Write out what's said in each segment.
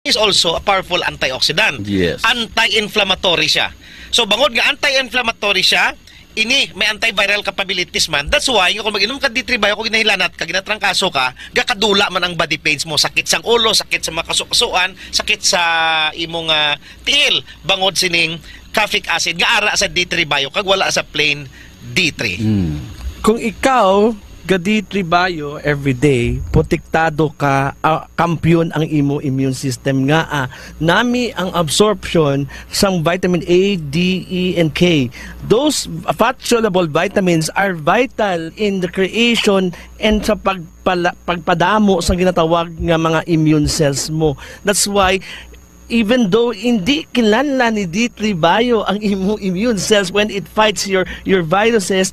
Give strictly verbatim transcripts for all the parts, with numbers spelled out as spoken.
is also a powerful antioxidant. Yes. Anti-inflammatory siya. So, bangod nga anti-inflammatory siya, ini may antiviral capabilities man. That's why, nga kung mag-inom ka D three Bio, kung ginahilanat ka, ginatrangkaso ka, gakadula man ang body pains mo, sakit sang ulo, sakit sa mga kasukasuan, sakit sa imong ah, tiil, bangod sining caffeic acid nga ara sa D three Bio, kag wala sa plain D three. Mm. Kung ikaw ga D three Bio everyday, protektado ka, ah, kampiyon ang imo immune system nga, ah, nami ang absorption sang vitamin A, D, E, and K. Those fat-soluble vitamins are vital in the creation and sa pagpala-, pagpadamo sa ginatawag nga mga immune cells mo. That's why, even though hindi kinahanglan ni D three Bio ang imo immune cells when it fights your, your viruses,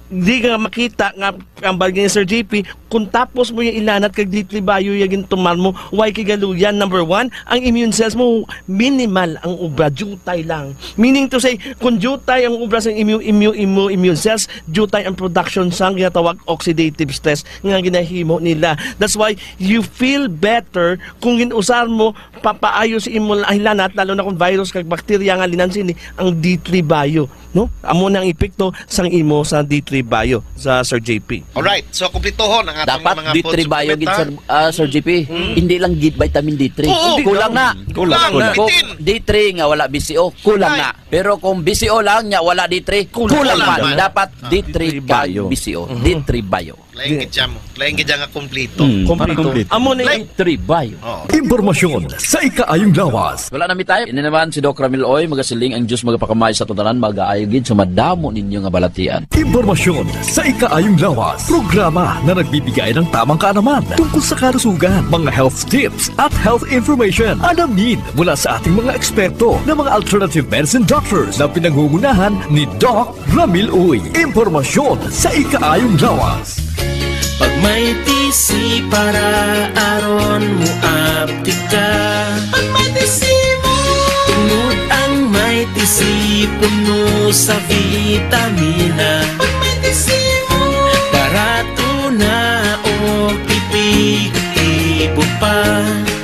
di ka makita nga ang bagay ni Sir J P, kung tapos mo yung ilanat kag D three Bio yung gintumar mo, why kigaluyan? Number one, ang immune cells mo, minimal ang obra, jutay lang. Meaning to say, kung jutay ang obra sa immune, immune, immune, immune cells, jutay ang production sang ginatawag oxidative stress nga ginahimo nila. That's why you feel better kung ginusar mo papaayo sa imo hilanat, lalo na kung virus kag bakterya nga linan sini ang D three Bio, no? Amo na ang epekto sang imo sa D three Bio, sa Sir J P. Alright, so kumpletohon ang atong Dapat mga D three food Bio gid, supplement, sir, ha? Ah, Sir J P. Mm. Hindi lang gid vitamin D three. Oo. Kulang na. Kulang, Kulang, kulang. Kung bitin. D three nga wala B C O, kulang Ay. na. Pero kung B C O lang nya wala D three, Kulang kulang man. man. Dapat Ah. D three D three kag Bio. B C O. Mhm. D three Bio. Lain gid siya mo. Lain gid siya nga kompleto. Mm, Kompleto. para kompleto. Amo ni Like, D three Bio. Oo. Impormasyon sa ikaayong lawas. Wala na mi time. Ini naman si Doc Ramil Uy, magasiling ang Diyos magapakamay sa tanan, magaayo gid sa madamo ninyo nga balatian. Impormasyon sa ikaayong lawas. Programa na nagbibigay ng tamang kaalaman tungkol sa kalusugan, mga health tips at health information. Alamin mula sa ating mga eksperto na mga alternative medicine doctors na pinangungunahan ni Doc Ramil Uy. Impormasyon sa ikaayong lawas. Pag may T C para aron mo aptik ka. Pag may T C mo. Tungod ang may T C puno sa vitamina. Pag may T C mo. Barato na o epektibo pa.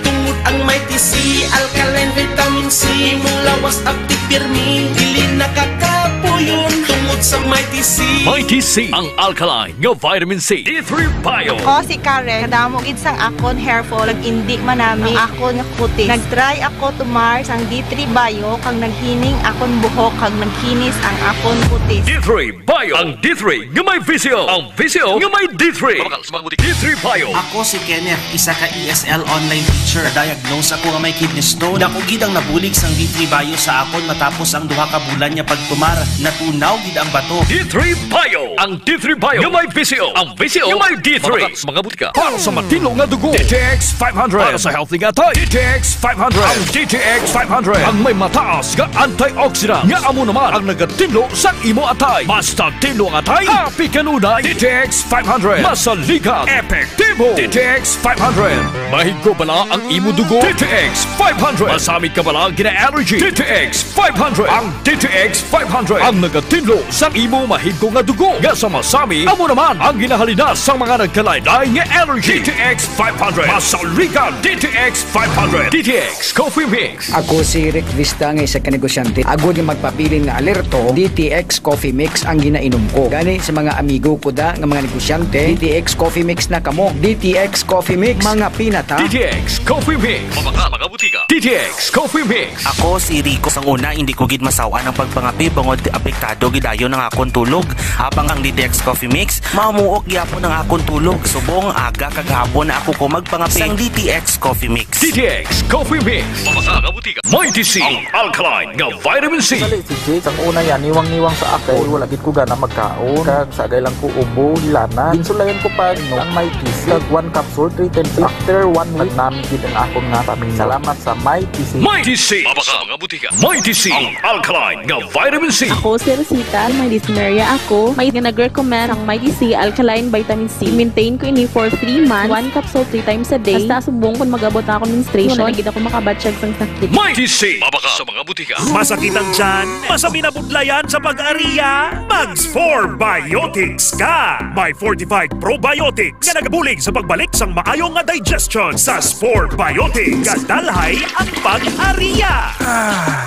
Tungod ang may T C, alkaline vitamin C, imong lawas aptik pirmi, dili nakakapuyon. Tungod sa may T C. May T C, ang alkaline nga vitamin C. D three Bio. Ako si Karen. Kadamo gid sang akon hair fall, nag-indi man nami ang akon nga kutis. Nag-try ako tumar sang D three Bio, kag naghining akon buhok, kag nagkinis ang akon kutis. D three Bio. Ang D three nga may visyo. Ang visyo nga may D three. Mabakal sa mga butika. D three Bio. Ako si Kenneth, isa ka E S L online teacher. Diagnose ako nga may kidney stone. Dako gid ang nabulig sang D three Bio sa akon matapos ang duha ka bulan nga pagtumar. Natunaw gid ang bato. D three Bio. Ang D three Bio nga may visyo. Ang visyo nga may D three. Mabakal sa mga butika. Para sa matinlo nga dugo, D T X five hundred. Para sa healthy nga atay, D T X five hundred. Ang D T X five hundred ang may mataas nga antioxidant, nga amo naman ang nagatinlo sa imo atay. Mas natinlo ang atay, happy kanunay. D T X five hundred. Masaligan, epektibo. D T X five hundred. Mahigko bala ang imo dugo? D T X five hundred. Masami ka bala gina-allergy? D T X five hundred. Ang D T X five hundred ang nagatinlo sa imo mahigko nga dugo nga sa masami, amo naman ang ginahalinas sa mga nagkalainlain nga allergy. D T X five hundred. Masaligan, D T X five hundred. D T X Coffee Mix. Ako si Rick Vista nga isa ka negosyante. Agod nga magpabilin nga alerto, D T X Coffee Mix ang ginainom ko. Gani sa mga amigo ko da nga mga negosyante, D T X Coffee Mix na kamo. D T X Coffee Mix, mga pinata. D T X Coffee Mix. Mabakal sa mga butika. D T X Coffee Mix. Ako si Rico. Sang una, hindi ko gid masaw-an ang pagpangape bangod apektado gid dayon ang akon tulog. Habang ang D T X Coffee Mix, mamuok gyapon ang akon tulog. Subong aga kag hapon na ako ko magpangape. Sang D T X Coffee Mix. D T X Coffee Mix. Mabakal sa mga butika. May T C, ang alkaline nga vitamin C. Sali si Jake, sang una yan, niwang-niwang sa ako. Wala gid ko gana magkaon. Kag sa agay lang ko ubo, hilanat. Ginsulayan ko pa, no, ang may T C. Kag one capsule, three times. After one week, nagnami gid ang akon nga pamilya. Salamat Sa Mighty C. Mighty C. Mabaka sa mga butika. Mighty C, ang alkaline nga vitamin C. Ako si Rosita, may dysmenorrhea ako. May nga nag-recommend ang Mighty C alkaline vitamin C. Maintain ko ini for three months. One capsule three times a day. Hasta subong kung mag-abot na ako menstruation, wala na gid ako makabatyag sang sakit. Mighty C. Mabaka sa mga butika. Masakit ang tiyan? Masami na budlayan sa pag-ariya? Mag Spore Biotics ka! May fortified probiotics nga nagabulig sa pagbalik sang maayo nga digestion. Sa Spore Biotics, gadalhay ang pag-ariya.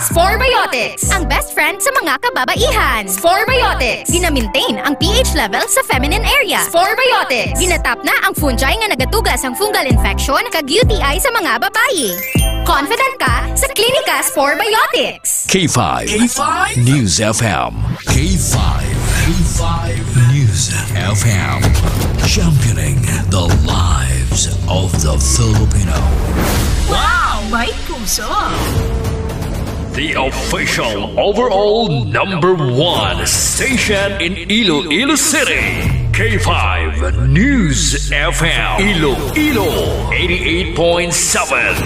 Spore Biotics, ang best friend sa mga kababaihan. Spore Biotics, gina-maintain ang P H level sa feminine area. Spore Biotics, ginatap na ang fungi nga nagatuga sang fungal infection kag U T I sa mga babayi. Confident ka sa Klinika Spore Biotics. K five K five News F M. K five K five News F M. Championing the lives of the Filipino. Wow, may puso! The official overall number one station in Iloilo City. K five News F M. Iloilo, eighty-eight point seven.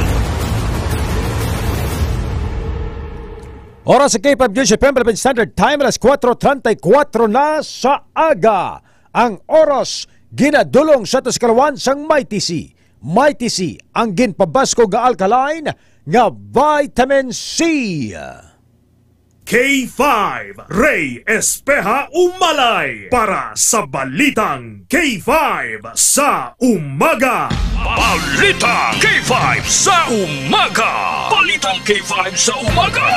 Oras sa K five News F M Philippine Standard Time, alas kuwatro treinta y cuatro na sa aga. Ang oras ginadulong sa aton sa kalawan sang Mighty C. Mighty C, ang ginpabaskog nga alkaline nga vitamin C. K five, Ray Espeha Umalay para sa Balitang K five sa Umaga. Balitang K five sa Umaga. Balitang K five sa Umaga.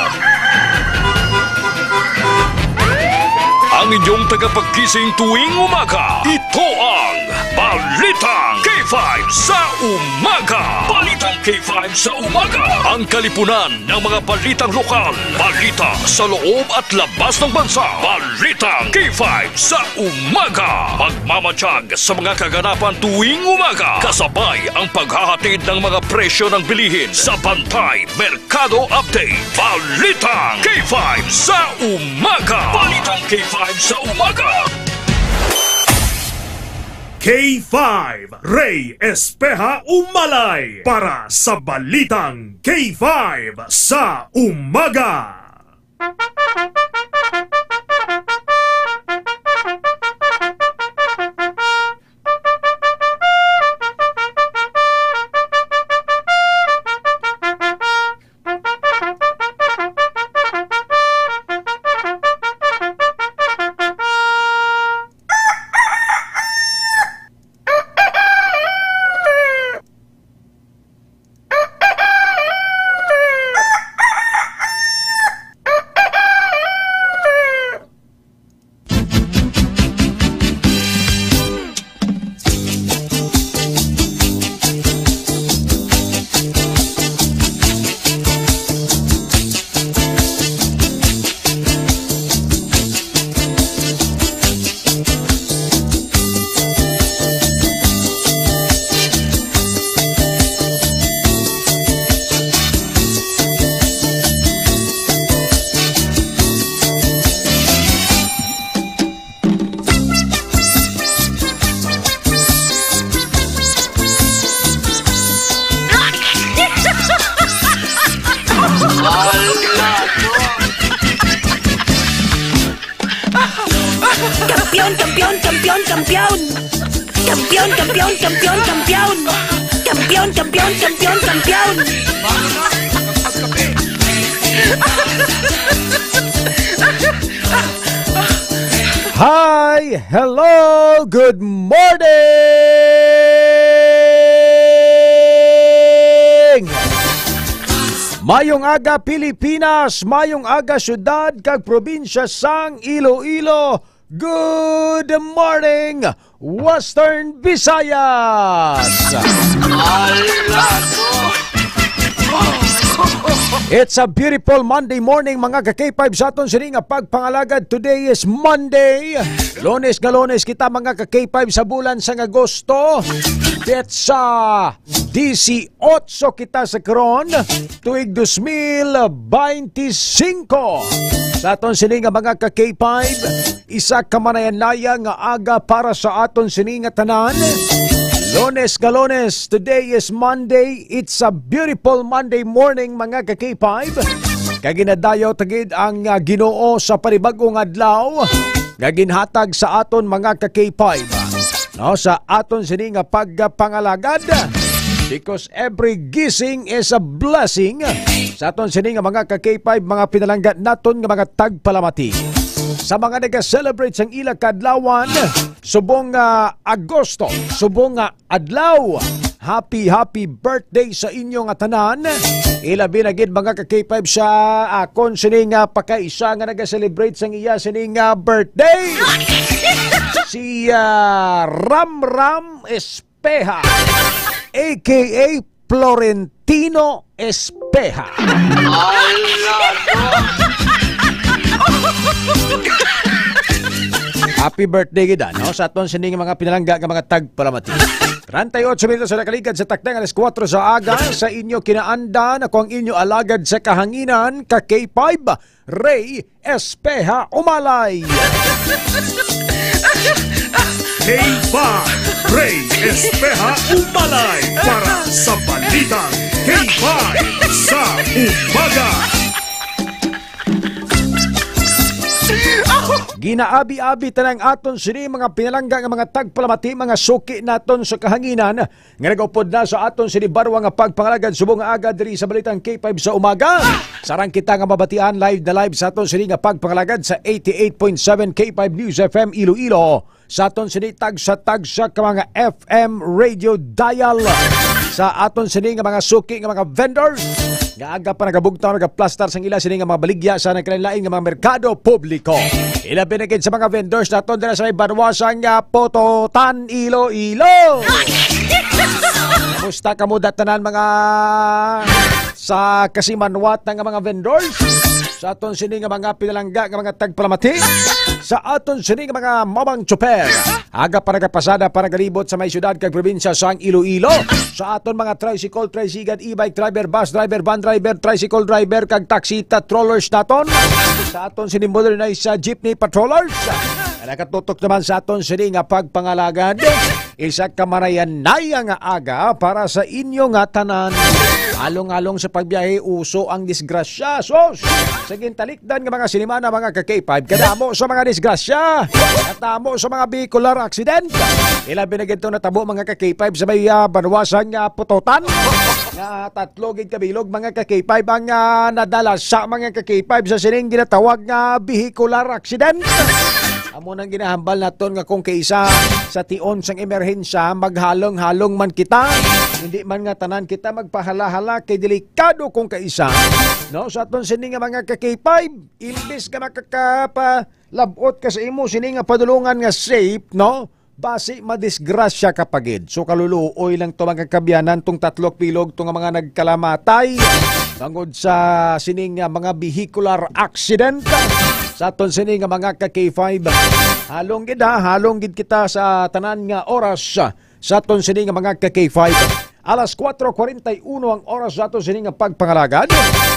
Ang inyong tagapaggising tuwing umaga, ito ang Balitang K five sa Umaga. Balitang K five sa Umaga. Ang kalipunan ng mga balitang lokal, balita sa loob at labas ng bansa. Balitang K five sa Umaga. Magmamatyag sa mga kaganapan tuwing umaga, kasabay ang paghahatid ng mga presyo ng bilihin sa Bantay Merkado Update. Balitang K five sa Umaga. Balitang K five sa Umaga. K five, Ray Espeha Umalay para sa Balitang K five sa Umaga. Kampiyon, kampiyon, kampiyon, kampiyon! Kampiyon, kampiyon, kampiyon, kampiyon! Kampiyon, kampiyon, kampiyon, kampiyon! Hi! Hello! Good morning! Mayong aga, Pilipinas! Mayong aga, syudad kag probinsya sang Iloilo! Good morning, Western Visayas! It's a beautiful Monday morning, mga ka-K five, sa aton sini nga pagpangalagad. Today is Monday. Lunes nga Lunes kita, mga ka-K five, sa bulan sang Agosto. Petsa disiotso kita sa karon, tuig dos mil beintisinko. Sa aton sini nga mga ka-K five, isa ka manayanaya nga aga para sa aton sini nga tanan. Lunes, Galones, today is Monday. It's a beautiful Monday morning, mga ka-K five. Kay ginadayaw ta gid ang, ah, Ginoo sa panibag-ong adlaw nga ginhatag sa aton, mga ka-K five. No, sa aton sini nga pagpangalagad, because every gising is a blessing. Sa aton sini nga mga ka-K five, mga pinalangga naton nga mga tagpalamati. Sa mga naga-celebrate sang ila kadlawan, subong nga Agosto, subong nga adlaw, happy, happy birthday sa inyo nga tanan. Ilabi na gid, mga ka-K five, sa akon sini nga pakaisa nga naga-celebrate sang iya sini nga birthday. Si, ah, Ram Ram Espeha, A K A Florentino Espeha. Happy birthday gid, no? Sa aton sini nga mga pinalangga nga mga tagpalamati. Treinta y ocho minutos sa nakaligad sa takdang alas kuwatro sa aga, sa inyo kinaandan, ako ang inyo alagad sa kahanginan, ka K five, Ray Espeha Umalay. K five, Ray Espeha Umalay para sa Balitang K five sa Umaga. Ginaabi-abi ta na ang aton sini mga pinalangga nga mga tagpalamati, mga suki naton sa kahanginan, nga nagaupod na sa aton sini barwa nga pagpangalagad subong nga aga diri sa Balitang K five sa Umaga. Sarang kita nga mabatian live na live sa aton sini nga pagpangalagad sa eighty-eight point seven K five News F M Iloilo, sa aton sini tagsa-tagsa ka mga F M radio dial, sa aton sini nga mga suki nga mga vendors nga aga pa nagabugtaw, nagaplastar sang ila sini nga mga baligya sa nagkalain-lain nga mga merkado publiko. Ilabi na gid sa mga vendors naton dira sa may banwa sang, ah, Pototan, Iloilo. Kumusta kamo da tanan, mga sa kasimanwat na nga mga vendors? Sa aton sini nga mga pinalangga nga mga tagpalamati, sa aton sini nga mga mamang tsoper, aga pa nagapasada pa nagalibot sa may syudad kag probinsya sang Iloilo, sa aton mga tricycle, tricycle, e-bike driver, bus driver, van driver, tricycle driver, kag taxi patrollers naton, sa aton sini modernized sa jeepney patrollers, nakatutok naman sa aton sini nga pagpangalagad. Isa ka marayanaya nga aga para sa inyo nga tanan. Along-along sa pagbiyahe, uso ang disgrasya. Sos! Sa gintalikdan nga mga sinimana, mga ka K five, kadamo sa mga disgrasya, kadamo sa mga vehicular accident. Ilabi na gid natabo, mga ka K five, sa may, ah, banwa sang, ah, Pototan, nga tatlo gid kabilog, mga ka K five, ang, ah, nadala sa mga ka K five sa sining ginatawag nga vehicular accident. Amo nang ginahambal naton nga kung kaisa sa tion sang emerhensya, maghalong-halong man kita. Hindi man nga tanan kita magpahala-hala kay delikado kung kaisa. No, sa aton sini nga mga ka K five, imbis nga makakapalabot ka sa imo sini nga padulungan nga safe, no? Basi madisgrasya ka pa gid. So, kaluluoy lang to, mga kabyanan, tong tatlok bilog to nga mga nagkalamatay tungod sa sining, ah, mga vehicular accident. Sa aton sini nga mga ka K five, halong gid, ha, halong gid kita sa tanan nga oras, ah, sa aton sini nga mga ka K five. Alas kuwatro kuwarenta y uno ang oras sa aton sini nga pagpangalagad.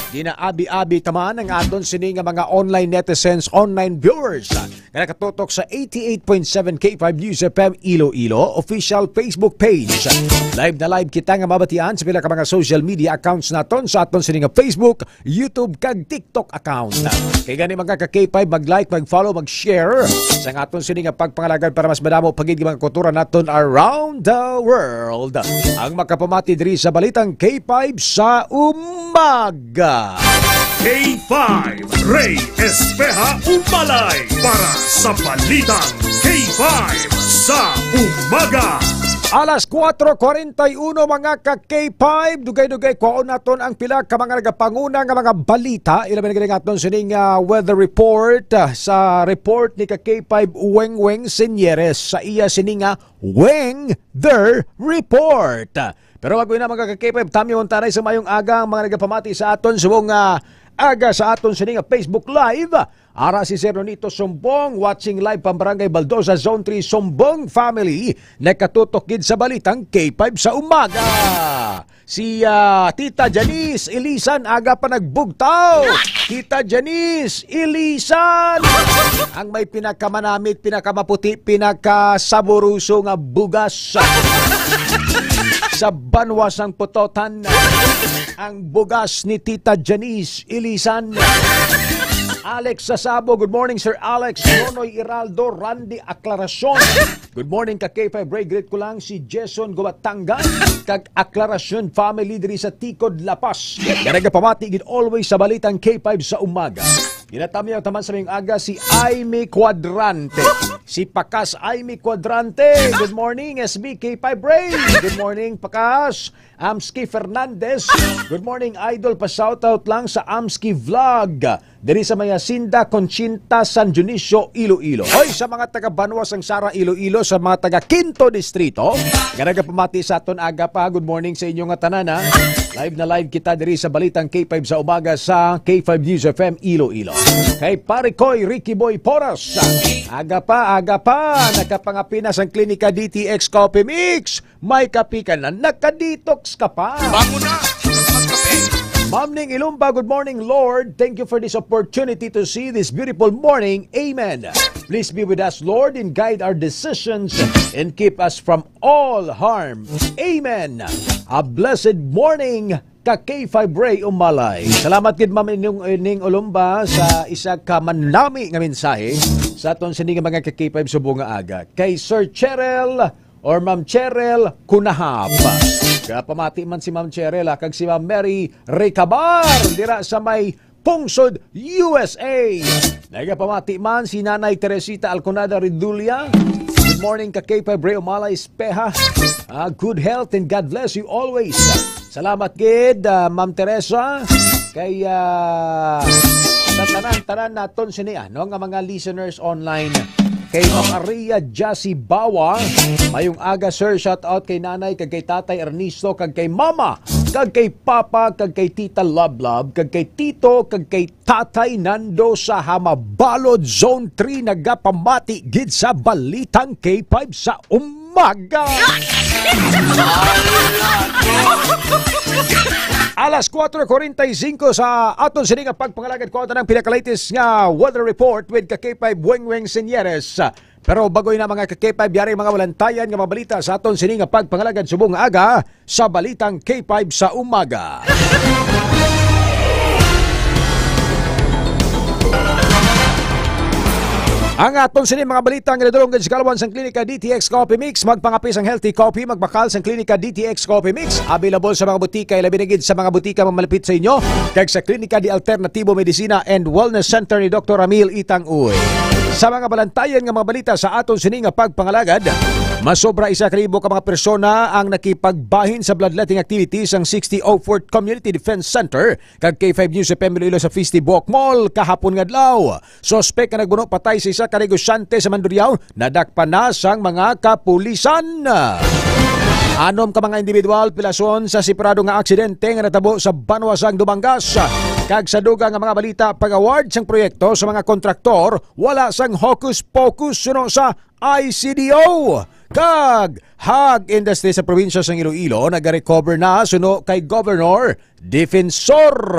Ginaabi-abi ta man ang aton sini nga mga online netizens, online viewers, nga nakatutok sa eighty-eight point seven K five News F M Iloilo official Facebook page. Live na live kita nga mabatian sa pila ka mga social media accounts naton, sa aton sini nga Facebook, YouTube, kag TikTok account. Kay gani, mga ka K five, mag-like, mag-follow, mag-share sa aton sini nga pagpangalagad para mas madamo pa gid nga mga kultura naton around the world ang makapamati diri sa Balitang K five sa Umaga. K five, Ray Espeha Umalay para sa Balitang K five sa Umaga. Alas kuwatro kuwarenta y uno, mga ka K five, dugay-dugay kwaon naton ang pila ka mga nagapanguna nga mga balita. Ilabi na gid ang aton sining, ah, weather report, ah, sa report ni ka K five Weng Weng Senyeres sa iya sining, ah, Weng the Report. Pero bago na, mga ka K five, tamyawon ta anay sa mayong aga ang mga nagapamati sa aton subong nga aga sa aton sining nga Facebook Live. Ara si Sir Nonito Sumbong, watching live from Barangay Baldosa, Zone three, Sumbong family, nakatutok gid sa Balitang K five sa Umaga. Si, ah, Tita Janice Ilisan, aga pa nagbugtaw. Tita Janice Ilisan, ang may pinakamanamit, pinakamaputi, pinakasaburuso nga bugas sa banwa sang Pototan. Ang bugas ni Tita Janice Ilisan. Alex Sasabo, good morning, Sir Alex. Nonoy Iraldo, Randy Aclaracion. Good morning ka K five Ray. Greet ko lang si Jason Gumatangan kag Aclaracion family diri sa Tikod, La Paz. Nga nagapamati gid always sa balitang K five sa umaga. Ginatamyaw taman sa mayong aga si Aimee Cuadrante. Si Pakas Aimee Cuadrante. Good morning, S B K five Ray. Good morning, Pakas. Amski Fernandez. Good morning, idol. Pa-shoutout lang sa Amski Vlog. Diri sa may Hacienda Conchita, San Dionisio, Iloilo. Hoy, sa mga taga Banwa sang Sara, Iloilo, sa mga taga Quinto Distrito, nga nagapamati sa aton aga pa, good morning sa inyo nga tanan, ha. Live na live kita diri sa Balitang K five sa umaga sa K five News F M Iloilo. Kay Pare Koy, Ricky Boy Poras, aga pa, aga pa, nakapangapi na sang Klinika D T X Coffee Mix. May kape ka na, nakadetox ka pa. Bangon na! Magkape! Ma'am Ning Ilumba, good morning, Lord. Thank you for this opportunity to see this beautiful morning. Amen. Please be with us, Lord, and guide our decisions and keep us from all harm. Amen. A blessed morning ka K five Ray Umalay. Salamat gid, Ma'am Ning, Ning Ulumba, sa isa ka manami nga mensahe sa aton sini nga mga ka K five subong nga aga. Kay Sir Cheryl, or Ma'am Cheryl Kunahap. Kaya pamati man si Ma'am Cheryl, ah, kag si Ma'am Mary Recabar dira sa may Pungsod, U S A. Nagapamati man si Nanay Teresita Alconada Redulia. Good morning ka K five Ray Umalay Espeha. Ah, good health and God bless you always. Salamat gid, ah, Ma'am Teresa. Kay, ah, sa tanan-tanan naton sini, ano, nga mga listeners online. Kay Ma'am Aria Jassy Bawa, mayong aga, sir. Shout out kay Nanay, kag kay Tatay Ernesto, kag kay Mama, kag kay Papa, kag kay Tita Love Love, kag kay Tito, kag kay Tatay Nando sa Hamabalod, Zone three, nagapamati gid sa Balitang K five sa umaga. Alas kuwatro kuwarenta y singko sa aton sini nga pagpangalagad, kuha ta ng pinaka-latest nga weather report with ka K five Weng Weng Senyeres. Pero bago na, mga ka K five, yari mga walantayan nga mga balita sa aton sini nga pagpangalagad subong nga aga sa Balitang K five sa umaga. Ang aton sini mga balita nga nadulong gid sa kalwan sang Klinika D T X Coffee Mix. Magpangapi sang healthy coffee, magbakal sang Klinika D T X Coffee Mix. Available sa mga butika, ilabi na gid sa mga butika nga malapit sa inyo, kag sa Klinika de Alternativo Medicina and Wellness Center ni Doktor Ramil Itang Uy. Sa mga balantayan nga mga balita sa aton sini nga pagpangalagad, masobra isa ka libo ka mga persona ang nakipagbahin sa bloodletting activities sang sixty oh fourth Community Defense Center kag K five News F M Iloilo sa Festival Mall kahapon nga adlaw. Suspek nga nagbuno patay sa isa ka negosyante sa Mandurriao, nadakpan na sang mga kapulisan. Anom ka mga individual pilason sa separado nga aksidente nga natabo sa banwa sang Dumangas. Kag sa dugang nga mga balita, pag-award sang proyekto sa mga kontraktor, wala sang hocus-pocus suno sa I C D O. Kag hog industry sa probinsya sang Iloilo nagarecover na suno kay Governor Defensor.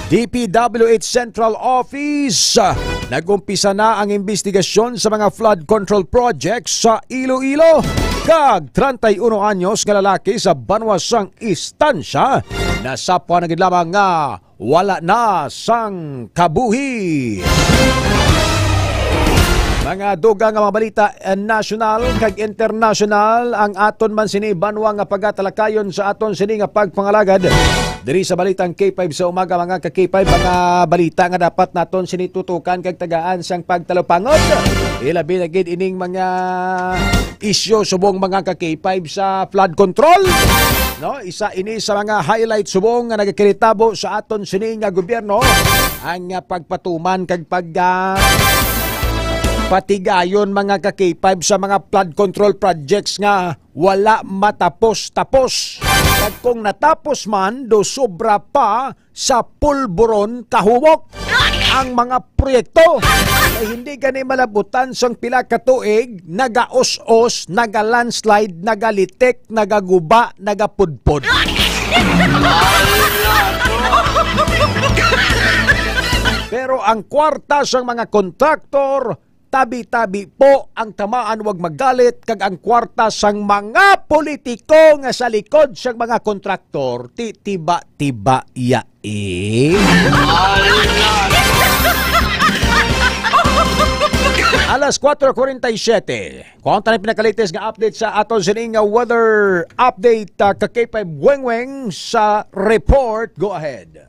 D P W H Central Office, nag-umpisa na ang investigasyon sa mga flood control projects sa Iloilo. Kag treinta y uno anyos nga lalaki sa banwa sang Estancia, nasapwan na gid lamang nga wala na sang kabuhi. Mga dugang nga mga balita, eh, nasyonal kag internasyonal, ang aton man sini banwa nga pagatalakayon sa aton sini nga pagpangalagad diri sa Balitang K five sa umaga, mga ka K five. Mga balita nga dapat naton sini tutukan kag tagaan sang pagtalupangod, ilabi na gid ining mga isyu subong, mga ka K five, sa flood control, no? Isa ini sa mga highlight subong nga nagakinitabo sa aton sini nga gobyerno, ang, ah, pagpatuman kag pag, ah, patigayon, mga ka K five, sa mga flood control projects nga wala matapos-tapos. Kag kung natapos man, do sobra pa sa pulburon kahumok. ang mga proyekto. Kay hindi gani malabutan sang pila ka tuig, nagaus-os, naga-landslide, nagalitik, nagaguba, nagapudpod. Pero ang kwarta sang mga kontraktor, tabi-tabi po ang tamaan, wag magalit, kag ang kwarta sang mga politiko nga sa likod sang mga kontraktor, titiba-tiba ya. Eh? Alas kuwatro kuwarenta y siyete. Kung ano ang pinakalatest nga update sa aton sining nga weather update, ah, ka K five Weng Weng sa report. Go ahead.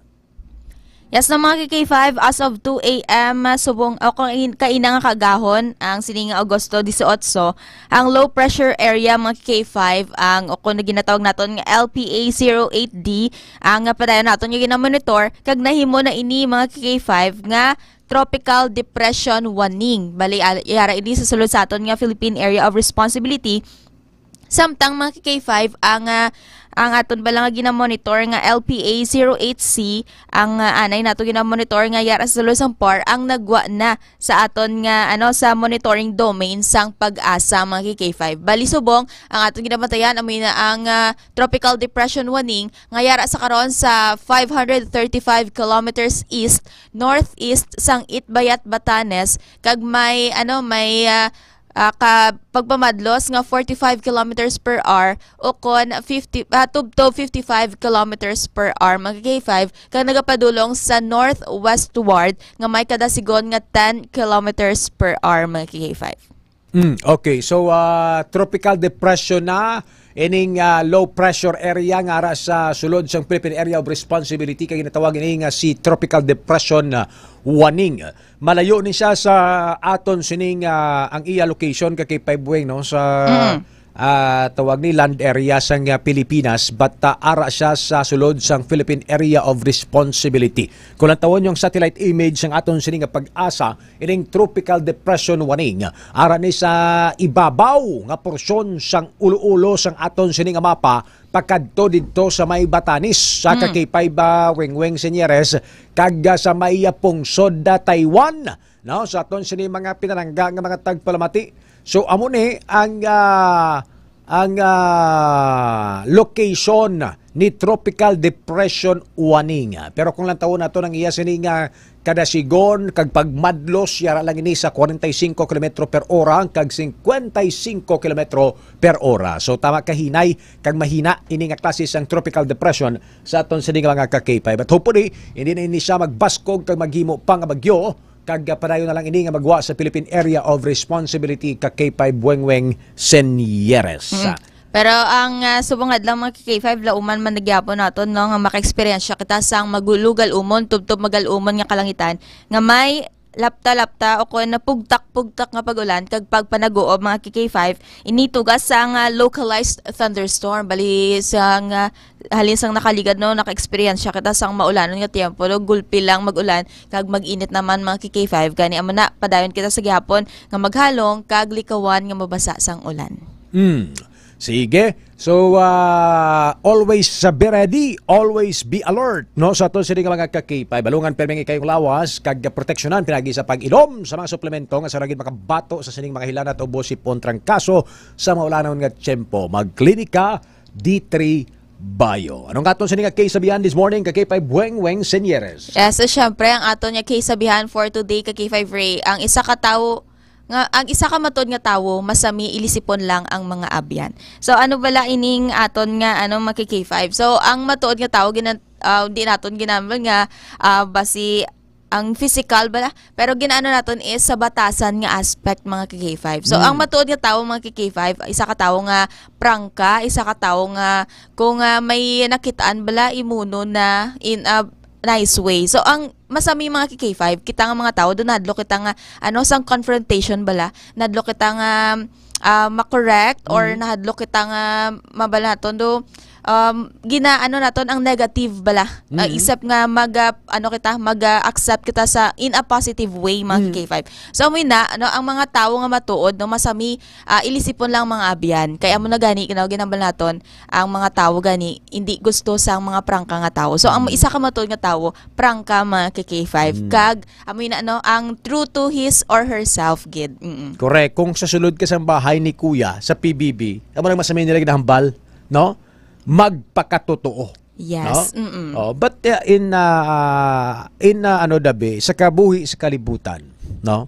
Yes, na mga K K five, as of two a m, subong, o kung in-, kaina nga kagahon, ang sining nga Agosto dieciocho, ang low pressure area, mga K K five, ang, o kung ginatawag naton nga L P A zero eight D, ang, ah, padayon naton nga ginamonitor, kag nahimo na ini, mga K K five, nga Tropical Depression Waning. Bali, al-, yara ini sa sulod sa aton nga Philippine Area of Responsibility. Samtang, mga K K five, ang, ah, ang aton bala nga ginamonitor nga L P A zero eight C, ang, ah, anay nato ginamonitor nga yara sa sulod sang PAR, ang nagwa na sa aton nga, ano, sa monitoring domain sang PAGASA, mga K K five. Bali, subong, ang aton ginabantayan, amo na ang, ah, Tropical Depression Waning nga yara sa karon sa five hundred thirty-five kilometers east, northeast sang Itbayat, Batanes, kag may, ano, may, ah, ah, ka pagpamadlos nga forty-five kilometers per hour o kon fifty, ah, tubtob fifty-five kilometers per hour, mga K K five, kag nagapadulong sa northwestward nga may kadasigon nga ten kilometers per hour, mga K K five. Mm, okay. So, ah, tropical depression na ining, ah, low pressure area nga ara sa sulod sang Philippine Area of Responsibility, kay ginatawag ini nga si Tropical Depression, ah, Waning. Malayo ni siya sa aton sining, ah, ang iya location, ka K five Weng, no, sa, Mm. ah, tawag ni land area sang, ah, Pilipinas, but, ah, ara siya sa sulod sang Philippine Area of Responsibility. Kung lantawon yung satellite image sang aton sining nga PAGASA, ining Tropical Depression Waning, ara ni sa ibabaw nga porsyon sang ulo-ulo sang aton sini nga mapa, pakadto didto sa may Batanes, sa Mm. ka K five, ah, Weng Weng Senyeres, kag, ah, sa may, ah, pungsod, ah, Taiwan, no? Sa aton sini mga pinalangga nga mga tagpalamati. So, amo ni ang, ah, ang, ah, location ni Tropical Depression Waning. Pero kung lantawon nato ang iya sini nga kadasigon kag pagmadlos, yara lang ini sa kwarenta y singko kilometro per ora kag singkwenta y singko kilometro per ora. So, tama kahinay kag mahina ini nga klase sang tropical depression sa aton sini nga mga ka K five. But hopefully, hindi na ini siya magbaskog kag maghimo pa nga bagyo, kag, ah, padayon na lang ini nga magwa sa Philippine Area of Responsibility, ka K five Weng Weng Senyeres. Mm. Pero ang, ah, subong adlaw, mga K K five, lauman man na gyapon naton, no, nga maka-eksperyensya kita sang magulugal-umon, tubtob magal-umon nga kalangitan nga may lapta-lapta o kon napugtak-pugtak nga pag-ulan kag pagpanaguob, mga K K five, ini tugas sang, ah, localized thunderstorm. Bali sang, ah, halin sang nakaligad, no, naka-eksperyensya kita sang maulanon nga tiyempo, no, gulpi lang mag-ulan kag mag-init naman, mga K K five. Gani amo na, padayon kita sa gihapon nga maghalong kag likawan nga mabasa sang ulan. Hmm. Sige. So, ah, always, ah, be ready, always be alert, no? Sa aton sini nga mga ka K five, balungan pirmi ang ikayong lawas kag proteksyonan pinagi sa pag-inom sa mga suplemento nga sa ragid makabato sa sining mga hilanat o bosipon trangkaso sa maulanon nga tiyempo. Magklinika D three Bio. Anong aton sini nga case sabihan this morning, ka K five Weng Weng Senyeres? Yes, so syempre, ang aton nga case sabihan for today, ka K five Ray, ang isa ka tawo nga, ang isa ka matuod nga tawo, masami ilisipon lang ang mga abyan. So, ano bala ining aton nga, ano, mga K K five? So, ang matuod nga tawo, gina-, ah, di naton ginambal nga, ah, basi ang physical bala, pero ginaano naton is sa batasan nga aspect, mga K K five. So, Mm. ang matuod nga tawo, mga K K five, isa ka tawo nga prangka, isa ka tawo nga kung, ah, may nakitaan bala, imuno na in a nice way. So, ang masami, mga K K five, kita nga mga tawo, do nahadlok kita nga, ano, sang confrontation bala, nahadlok kita nga, ah, ma-correct, or Mm. nahadlok kita nga, mabala naton do, um, gina-, ano naton ang negative bala. Ah, Mm. except nga mag, ah, ano kita, mag, ah, accept kita sa, in a positive way, mga Mm. K five. So, amoy na, ano, ang mga tawo nga matuod, no, masami, ah, ilisipon lang mga abyan. Kaya mo na gani, you know, ginambal naton, ang mga tawo gani, hindi gusto sang mga prangka nga tawo. So, ang Mm. isa ka matuod nga tawo, prangka, mga K K five. Mm. Kag, amoy na, no, ang true to his or herself, gid. Mm-mm. Correct. Kung sa sulod ka sang bahay ni Kuya, sa P B B, amo lang masami nila ginahambal, no? Magpakatotoo. Yes. No? Mm-mm. Oh, but, uh, in, uh, in, uh, ano, dabi, sa kabuhi sa kalibutan, no?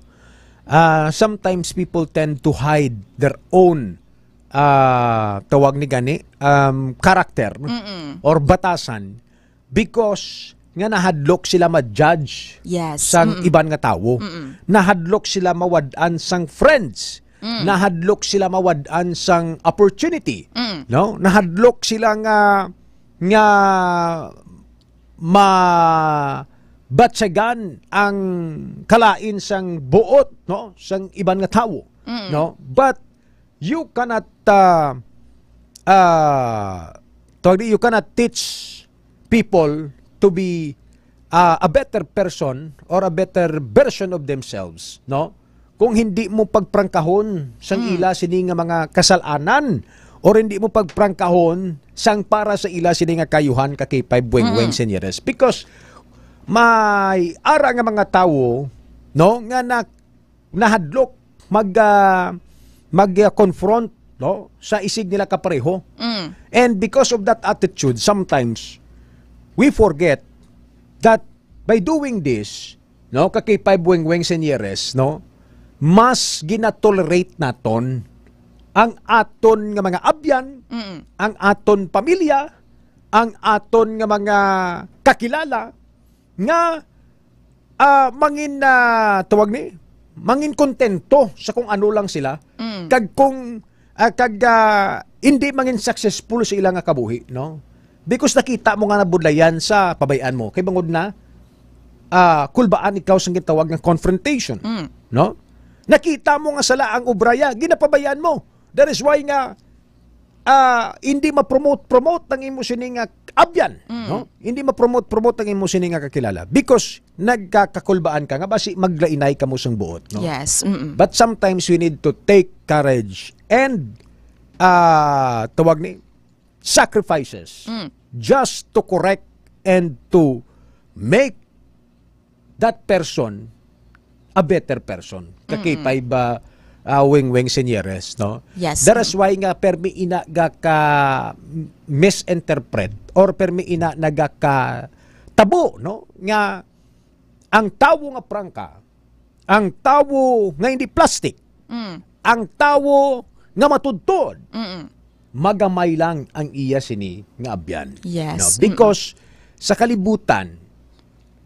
Uh, sometimes people tend to hide their own, uh, tawag ni gani, um, character, no? Mm-mm. Or batasan because nga nahadlok sila ma-judge Yes. sang Mm-mm. iban nga tawo. Mm-mm. Nahadlok sila mawad-an sang friends. Mm. Nahadlok sila mawad-an sang opportunity. Mm. No? Nahadlok sila nga, nga mabatyagan ang kalain sang buot, no? Sang iban nga tawo, Mm. no? But you cannot, uh, uh, tawag di, you cannot teach people to be, uh, a better person or a better version of themselves, no? Kung hindi mo pagprangkahon sang Mm. ila sini nga mga kasalanan or hindi mo pagprangkahon sang para sa ila sini nga kayuhan ka K five Weng Weng Mm-mm. Senyeres. Because may ara nga mga tawo, no, nga na-, nahadlok mag, ah, mag, ah, confront, no, sa isig nila kapareho. Mm. And because of that attitude, sometimes we forget that by doing this, no, ka K five Weng Weng Senyeres, no, mas ginatolerate naton ang aton nga mga abyan, Mm. ang aton pamilya, ang aton nga mga kakilala nga, ah, mangin, ah, tawag ni, mangin kontento sa kung ano lang sila, Mm. kag kung, ah, kag, ah, hindi mangin successful sa ila nga kabuhi, no? Because nakita mo nga nabudlayan sa pabay-an mo, kay bangod na, ah, kulbaan ikaw sang gitawag nga confrontation, Mm. no? Nakita mo nga sala ang obraya, ginapabayaan mo. That is why nga, ah, hindi ma-promote-promote ang imo sini nga abyan, Mm. no? Hindi ma-promote-promote ang imo sini nga kakilala because nagkakakulbaan ka nga basi maglainay kamo sang buot, no? Yes, mm-mm. But sometimes we need to take courage and, ah, tawag ni, sacrifices Mm. just to correct and to make that person a better person. Ka Mm-mm. K five, ah, ah, Weng Weng Senyeres, no? Yes. That is why nga permi ina ga ka misinterpret or permi ina naga ka tabo, no? Nga ang tawo nga prangka, ang tawo nga hindi plastic, Mm. ang tawo nga matudtod, Mm-mm. magamay lang ang iya sini nga abyan. Yes. No? Mm-mm. Because sa kalibutan,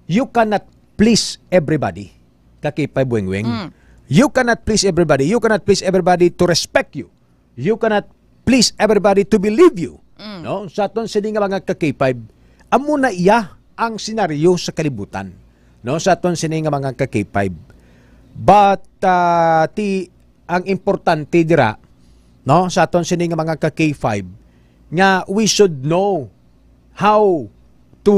you cannot please everybody. Ka K five Weng Weng. Mm. You cannot please everybody. You cannot please everybody to respect you. You cannot please everybody to believe you. Mm. No? Sa aton sini nga mga ka K five, amo na iya ang senaryo sa kalibutan. No? Sa aton sini nga mga ka K five. But, ah, ti, ang importante dira, no? Sa aton sini nga mga ka K five, nga we should know how to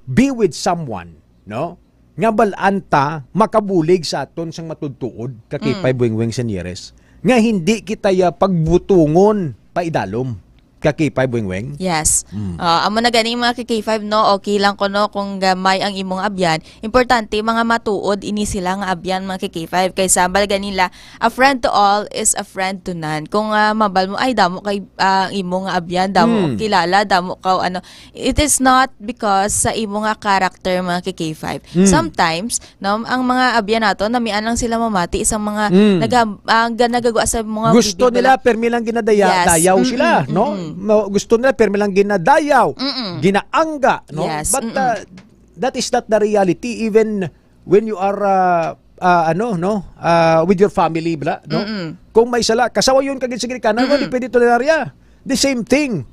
be with someone, no? Nga bal-an ta makabulig sa aton sang matudtuod, ka K five Mm. Weng Weng Senyeres, nga hindi kita ya pagbutungon paidalom, ka K five Weng Weng. Yes. Mm. Ah, amo na gani, mga ka K five, no? Okay lang kuno kung gamay ang imong abyan. Importante, mga matuod ini sila nga abyan, mga ka K five. Kay sa bal gani nila, a friend to all is a friend to none. Kung, ah, mabal mo, "Ay, damo kay, ah, ang imo nga abyan, damo Mm. kilala, damo ka, ano." It is not because sa imo nga character, mga ka K five. Mm. Sometimes, no, ang mga abyan nato, namian lang sila mamati sa mga Mm. naga-, ah, ga-, nagagwa sa mga Gusto bibi nila, bala. Permi lang ginadaya-, Yes. dayaw Mm-mm, sila, no? mm-mm. No, gusto nila, permi lang ginadayaw, Mm-mm. ginaangga, no? Yes, But, mm-mm. uh, that is not the reality, even when you are, uh, uh, ano, no? Uh, with your family, bla, no? Mm-mm. Kung may sala, kasawayon ka gid sa ginikanan mo, Mm-mm. di pwede tolerarya. The same thing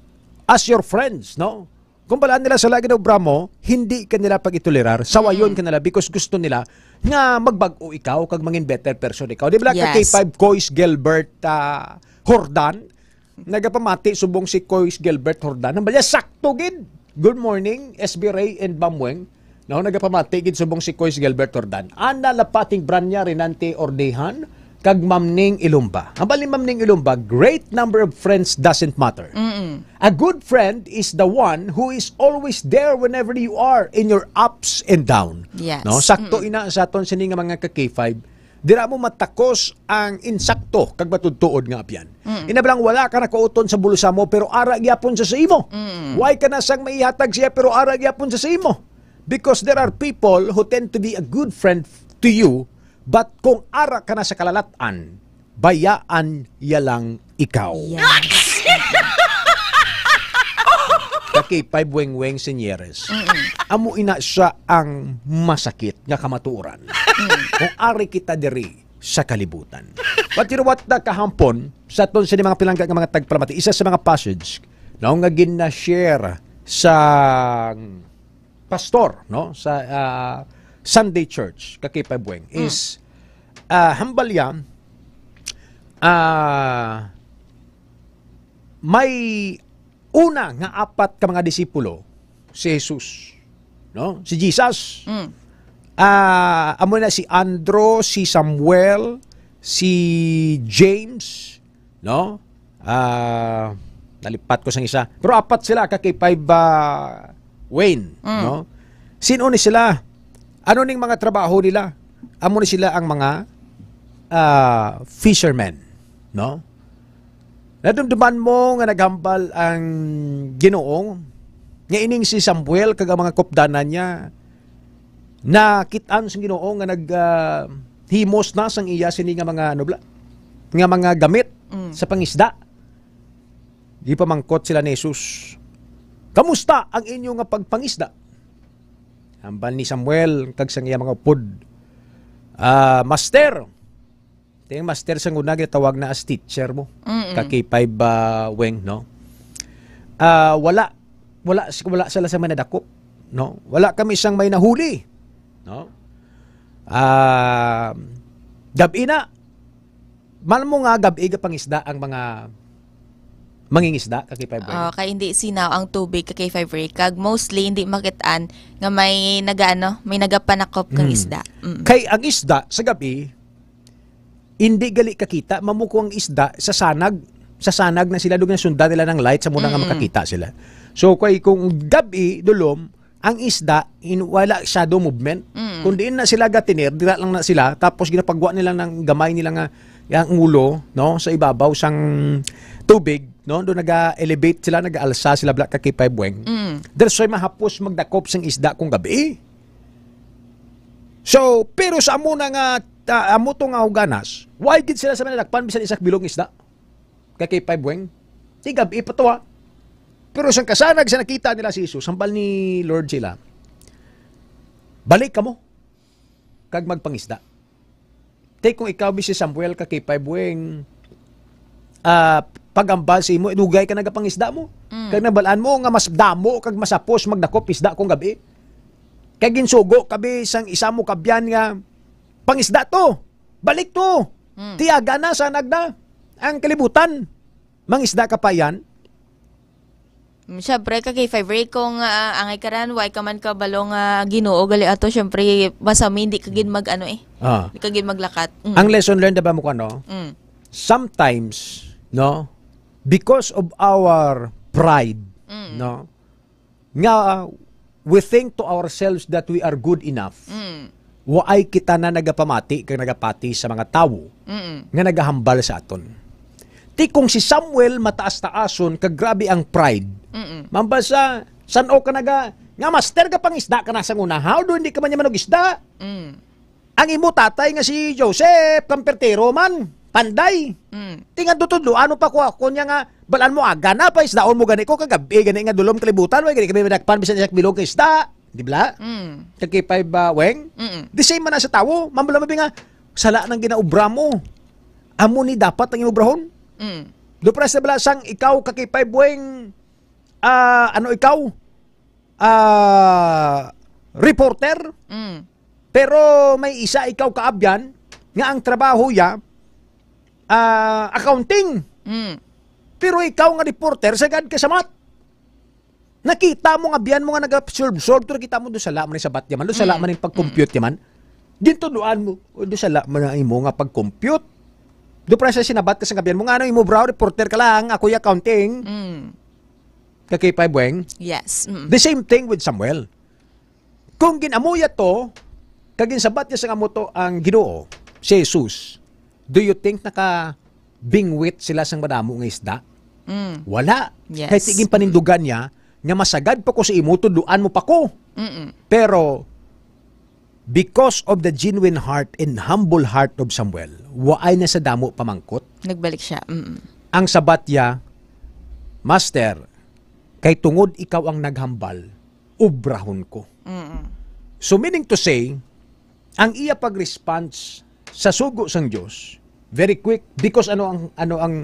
as your friends, no? Kung balaan nila sala gid obra mo, hindi ka nila pag-itolerar, sawayon Mm. ka nila because gusto nila nga magbag-o ikaw kag mangin better person ikaw. Di ba, ka Yes. K five Kois Gilbert, ah, Jordan? Nagapamati subong si Koy Gilbert Jordan. Ang balya, sakto gid. Good morning, S B Ray and Bamweng. No, nagapamati gid subong si Koy Gilbert Jordan. Ana la pating Branya Renante Ordehan kag Ma'am Ning Ilumba. Ang bali, Ma'am Ning Ilumba, great number of friends doesn't matter. Mm-mm. A good friend is the one who is always there whenever you are in your ups and down. Yes. No, sakto Mm-mm. ina sa aton sini nga mga ka K five. Dira mo matakos ang insakto kag matutuod nga abyan. Mm. Ina, balang wala ka nakauton sa bulsa mo, pero ara gyapon sa sa imo. Mm. Why ka na sang maihatag siya, pero ara gyapon sa sa imo? Because there are people who tend to be a good friend to you, but kung ara ka na sa kalalatan, bayaan ya lang ikaw. Yes. Ka K five Weng Weng Señeres. Mm-mm. Amo ina siya ang masakit nga kamatuoran. Mm. Kung ari kita diri sa kalibutan. But you know what, na kahampon, sa aton sini mga pinangga nga mga tagpalamati, isa sa mga passage, no, nga gina-share sa pastor, no, sa, ah, Sunday Church, ka K five Weng, Mm. is, ah, hambal yan, ah, may una nga apat ka mga disipulo si Jesus, no? Si Jesus. Mm. Ah, amo na si Andro, si Samuel, si James, no? Ah, nalipat ko sang isa. Pero apat sila ka K five, ah, Weng, Mm. no? Sino ni sila? Ano ning mga trabaho nila? Amo ni sila ang mga, ah, fishermen, no? Nadumduman mo nga naghambal ang Ginoo nga ining si Samuel kag ang mga kupdanan niya nakit-an sang Ginoo nga nag, ah, himos na sang iya sini nga mga, ano bala, nga mga gamit Mm. sa pangisda. Gipamangkot sila ni Jesus, "Kamusta ang inyo nga pagpangisda?" Hambal ni Samuel kag sang iya mga upod, "Ah, Master," Ting master sa una, ginatawag na as teacher mo. Mm-mm. Ka K five, ah, Weng, no? Ah, wala, wala, wala sila sa manadakop, no? Wala kami sang may nahuli, no? Ah, gab-i na. Mal mo nga gab-i gapangisda ang mga mangingisda, ka K five Weng. Oh, kay hindi sinaw ang tubig, ka K five Ray. Kag mostly, hindi makit-an nga may nagaano, may nagapanakop kang Mm. isda. Mm. Kay ang isda sa gab-i, hindi gali kakita, mamuko ang isda sa sanag. Sa sanag na sila, doon nga sundan nila ng light, sa muna nga Mm-mm. makakita sila. So, kay, kung gab-i, dulom, ang isda, in, wala shadow movement. Mm. Kung diin na sila gatiner, dira lang na sila, tapos ginapagwa nila ng gamay nila nga, ang ulo, no, sa ibabaw sang tubig, no, doon naga-elevate sila, nag-aalsa sila, bala ka K five Weng. Mm. That's why mahapos magdakop sang isda kung gab-i. So, pero sa amo na nga, ah, amo to nga huganas, why gid sila sa manadakpan bisan isa ka bilog nga isda? Ka K five Weng? Di gab-i pa to, ha? Pero sang kasanag sa nakita nila si Jesus, hambal ni Lord sila, "Balik kamo kag magpangisda." Tay, kung ikaw, bi, si Samuel, ka K five Weng, ah, pagambal sa imo, dugay ka nagapangisda mo. Mm. Kag nabalaan mo nga mas damo kag mas hapos magdakop isda kung gab-i. Kay ginsugo ka, bi, sang isa mo kabyan nga, "Pangisda to! Balik to! Mm. Tiyaga na, sanag na ang kalibutan! Mangisda ka pa yan?" Mm, syempre, ka K five Ray, kung, ah, angay ka ran, way ka man kabalo nga Ginoo gali ato, syempre, basta may hindi ka gid mag-ano eh. Ah. Hindi ka gid maglakat. Mm. Ang lesson learned, diba, mo ko, ano? Mm. Sometimes, no, because of our pride, Mm. no, nga we think to ourselves that we are good enough. Mm. Waay kita na nagapamati kag nagapati sa mga tawo Mm. nga nagahambal sa aton. Ti kung si Samuel mataas-taason kag grabe ang pride, Mm. mambal sa san-o ka naga, nga master ka pangisda ka na sa una, how do hindi ka man niya manug-isda? Mm. Ang imo tatay nga si Joseph, kampertero man, panday. Mm. Ti nga tutudlo, ano pa ko, ako niya nga, balaan mo, aga na pa, isdaon mo gani ko, kagabi gani nga dulom kalibutan, way gani kami madakpan, bisan isa ka bilog nga isda. Di ba? Mm. Kag K five, ah, Weng? Mm-mm. The same man na sa tawo, mambala mabi nga, sala nang ginaobra mo. Amo ni dapat ang imobrahon. Mm. Do, para sa bala sang ikaw, ka K five Weng, ah, ano ikaw? Ah, reporter? Mm. Pero may isa ikaw kaabyan nga ang trabaho ya, ah, accounting. Mm. Pero ikaw nga reporter, sagad ka sa math. Nakita mo nga biyan mo nga naga-solve-solve, to nakita mo, do sala man ni sabat yaman, do sala Mm. man ni pag-compute yaman. Gintuduan mo, "O, do sala man ang imo nga pag-compute." Do para sa sinabat ka sa gabihan mo, "Nga ano imo, bro, reporter ka lang, ako yung accounting." Mm. Kakipay, Bueng. Yes. Mm. The same thing with Samuel. Kung ginamuya to, kag ginsabat niya sa amo to ang Ginoo, si Jesus, do you think nakabingwit sila sang madamo nga isda? Mm. Wala. Yes. Kay sige panindugan niya, nga masagad pa ko sa imo, tudloan mo pa ko. Mm-mm. Pero, because of the genuine heart and humble heart of Samuel, waay na sa damo pamangkot. Nagbalik siya. Mm-mm. Ang sabat niya, "Master, kay tungod ikaw ang naghambal, obrahon ko." Mm-mm. So, meaning to say, ang iya pag-response sa sugo sang Dios, very quick, because ano ang, ano ang,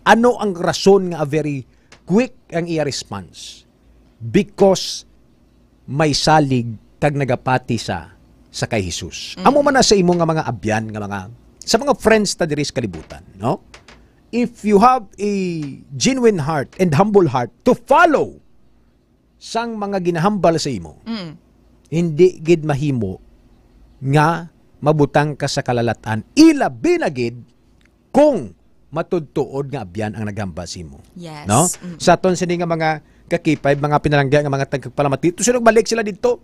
ano ang rason nga very quick ang iya response? Because may salig kag nagapati sa, sa kay Jesus. Mm. Amo man na sa imo nga mga abyan, nga mga, sa mga friends ta diri sa kalibutan, no? If you have a genuine heart and humble heart to follow sang mga ginahambal sa imo, Mm. hindi gid mahimo nga mabutang ka sa kalalatan, ilabi na gid kung matudtuod nga abyan ang naghambal sa imo. Yes. No? Mm. Sa aton sini nga mga kakipay, mga pinalangga nga mga tagpalamati, to sila balik sila dito.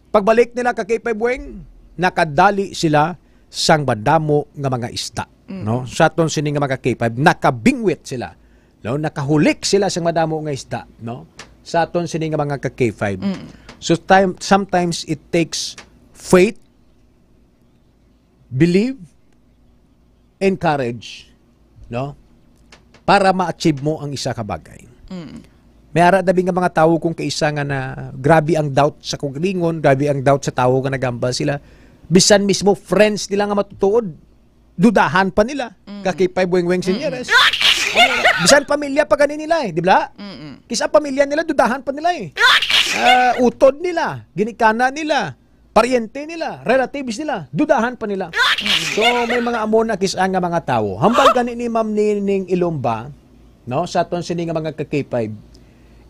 Pagbalik nila, kakipay, Bueng, nakadali sila sang madamo nga mga isda, Mm. no? Sa aton sini nga mga kakipay, nakabingwit sila, no? Nakahulik sila sang madamo nga isda, no? Sa aton sini nga mga kakipay. Mm. So, time, sometimes it takes faith, believe, and courage, no? Para ma-achieve mo ang isa ka bagay. Mm. May ara dabi nga mga tawo kung kaisa nga na grabe ang doubt sa kaugalingon, grabe ang doubt sa tawo nga nagambal sila. Bisan mismo friends nila nga matutuod, dudahan pa nila. Mm. Kakipay, Bueng-Bueng, Senyores. Bisan pamilya pa gani nila eh, di ba? Mm-mm. Kisa pamilya nila, dudahan pa nila eh. Ah, utod nila, ginikanan nila, paryente nila, relatives nila, dudahan pa nila. So, may mga amo na kis-a nga mga tawo. Hambal gani ni Ma'am Nining Ilumba, no, sa aton sini nga mga ka-K five,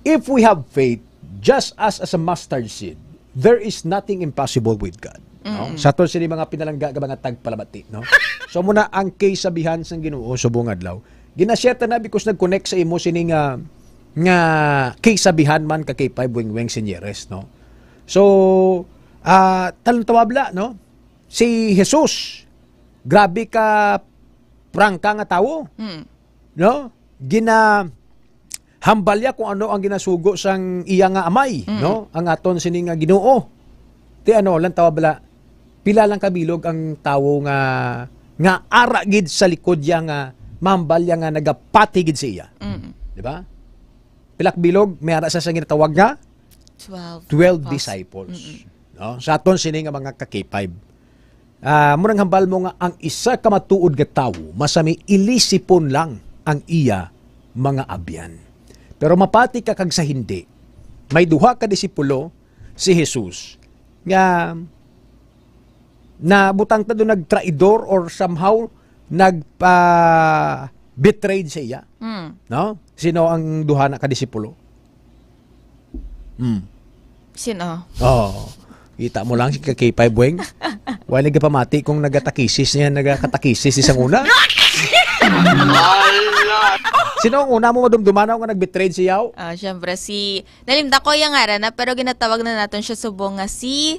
"If we have faith, just as, as a mustard seed, there is nothing impossible with God." No? Mm. Sa aton sini mga pinalangga nga mga tagpalamati, no? So, muna ang kay sabihan sang Ginoo subong adlaw. Ginashare ta na because nag-connect sa imo sini nga, nga kay sabihan man ka kay Pay Bueng-Bueng Senyores, no? So, ah, talon tawabla, no? Si Jesus, grabe ka prangka nga tawo, Mm. no? Ginahambal niya kung ano ang ginasugo sang iya nga amay, Mm. no? Ang aton sini nga Ginoo. Ti ano, lang tawabla, pila lang kabilog ang tawo nga, nga ara gid sa likod niya nga mahambal niya nga nagapati gid sa iya. Mm. Di ba? Pila ka bilog, may ara sa, sa ginatawag nga Twelve twelve apostles. Disciples. Mm-mm. No? Sa aton sini nga mga ka-K five. Ah, murang hambal mo nga ang isa ka matuod nga tawo, masami ilisipon lang ang iya mga abyan. Pero mapati ka kag sa hindi, may duha ka disipulo si Jesus nga nabutang ta do nagtraidor or somehow nagpa-betrayed sa iya. Mm. No? Sino ang duha na ka disipulo? Mm. Sino? Oh. Kita mo lang si ka K five Bueng. Wala nagapamati kung nagatakisis niya, nagakatakisis isang una. Sino ang una mo madumduman nga nag-betrayed si Yaw? Ah, syempre si, nalimda ko yung ngaran na, pero ginatawag na naton siya subong nga si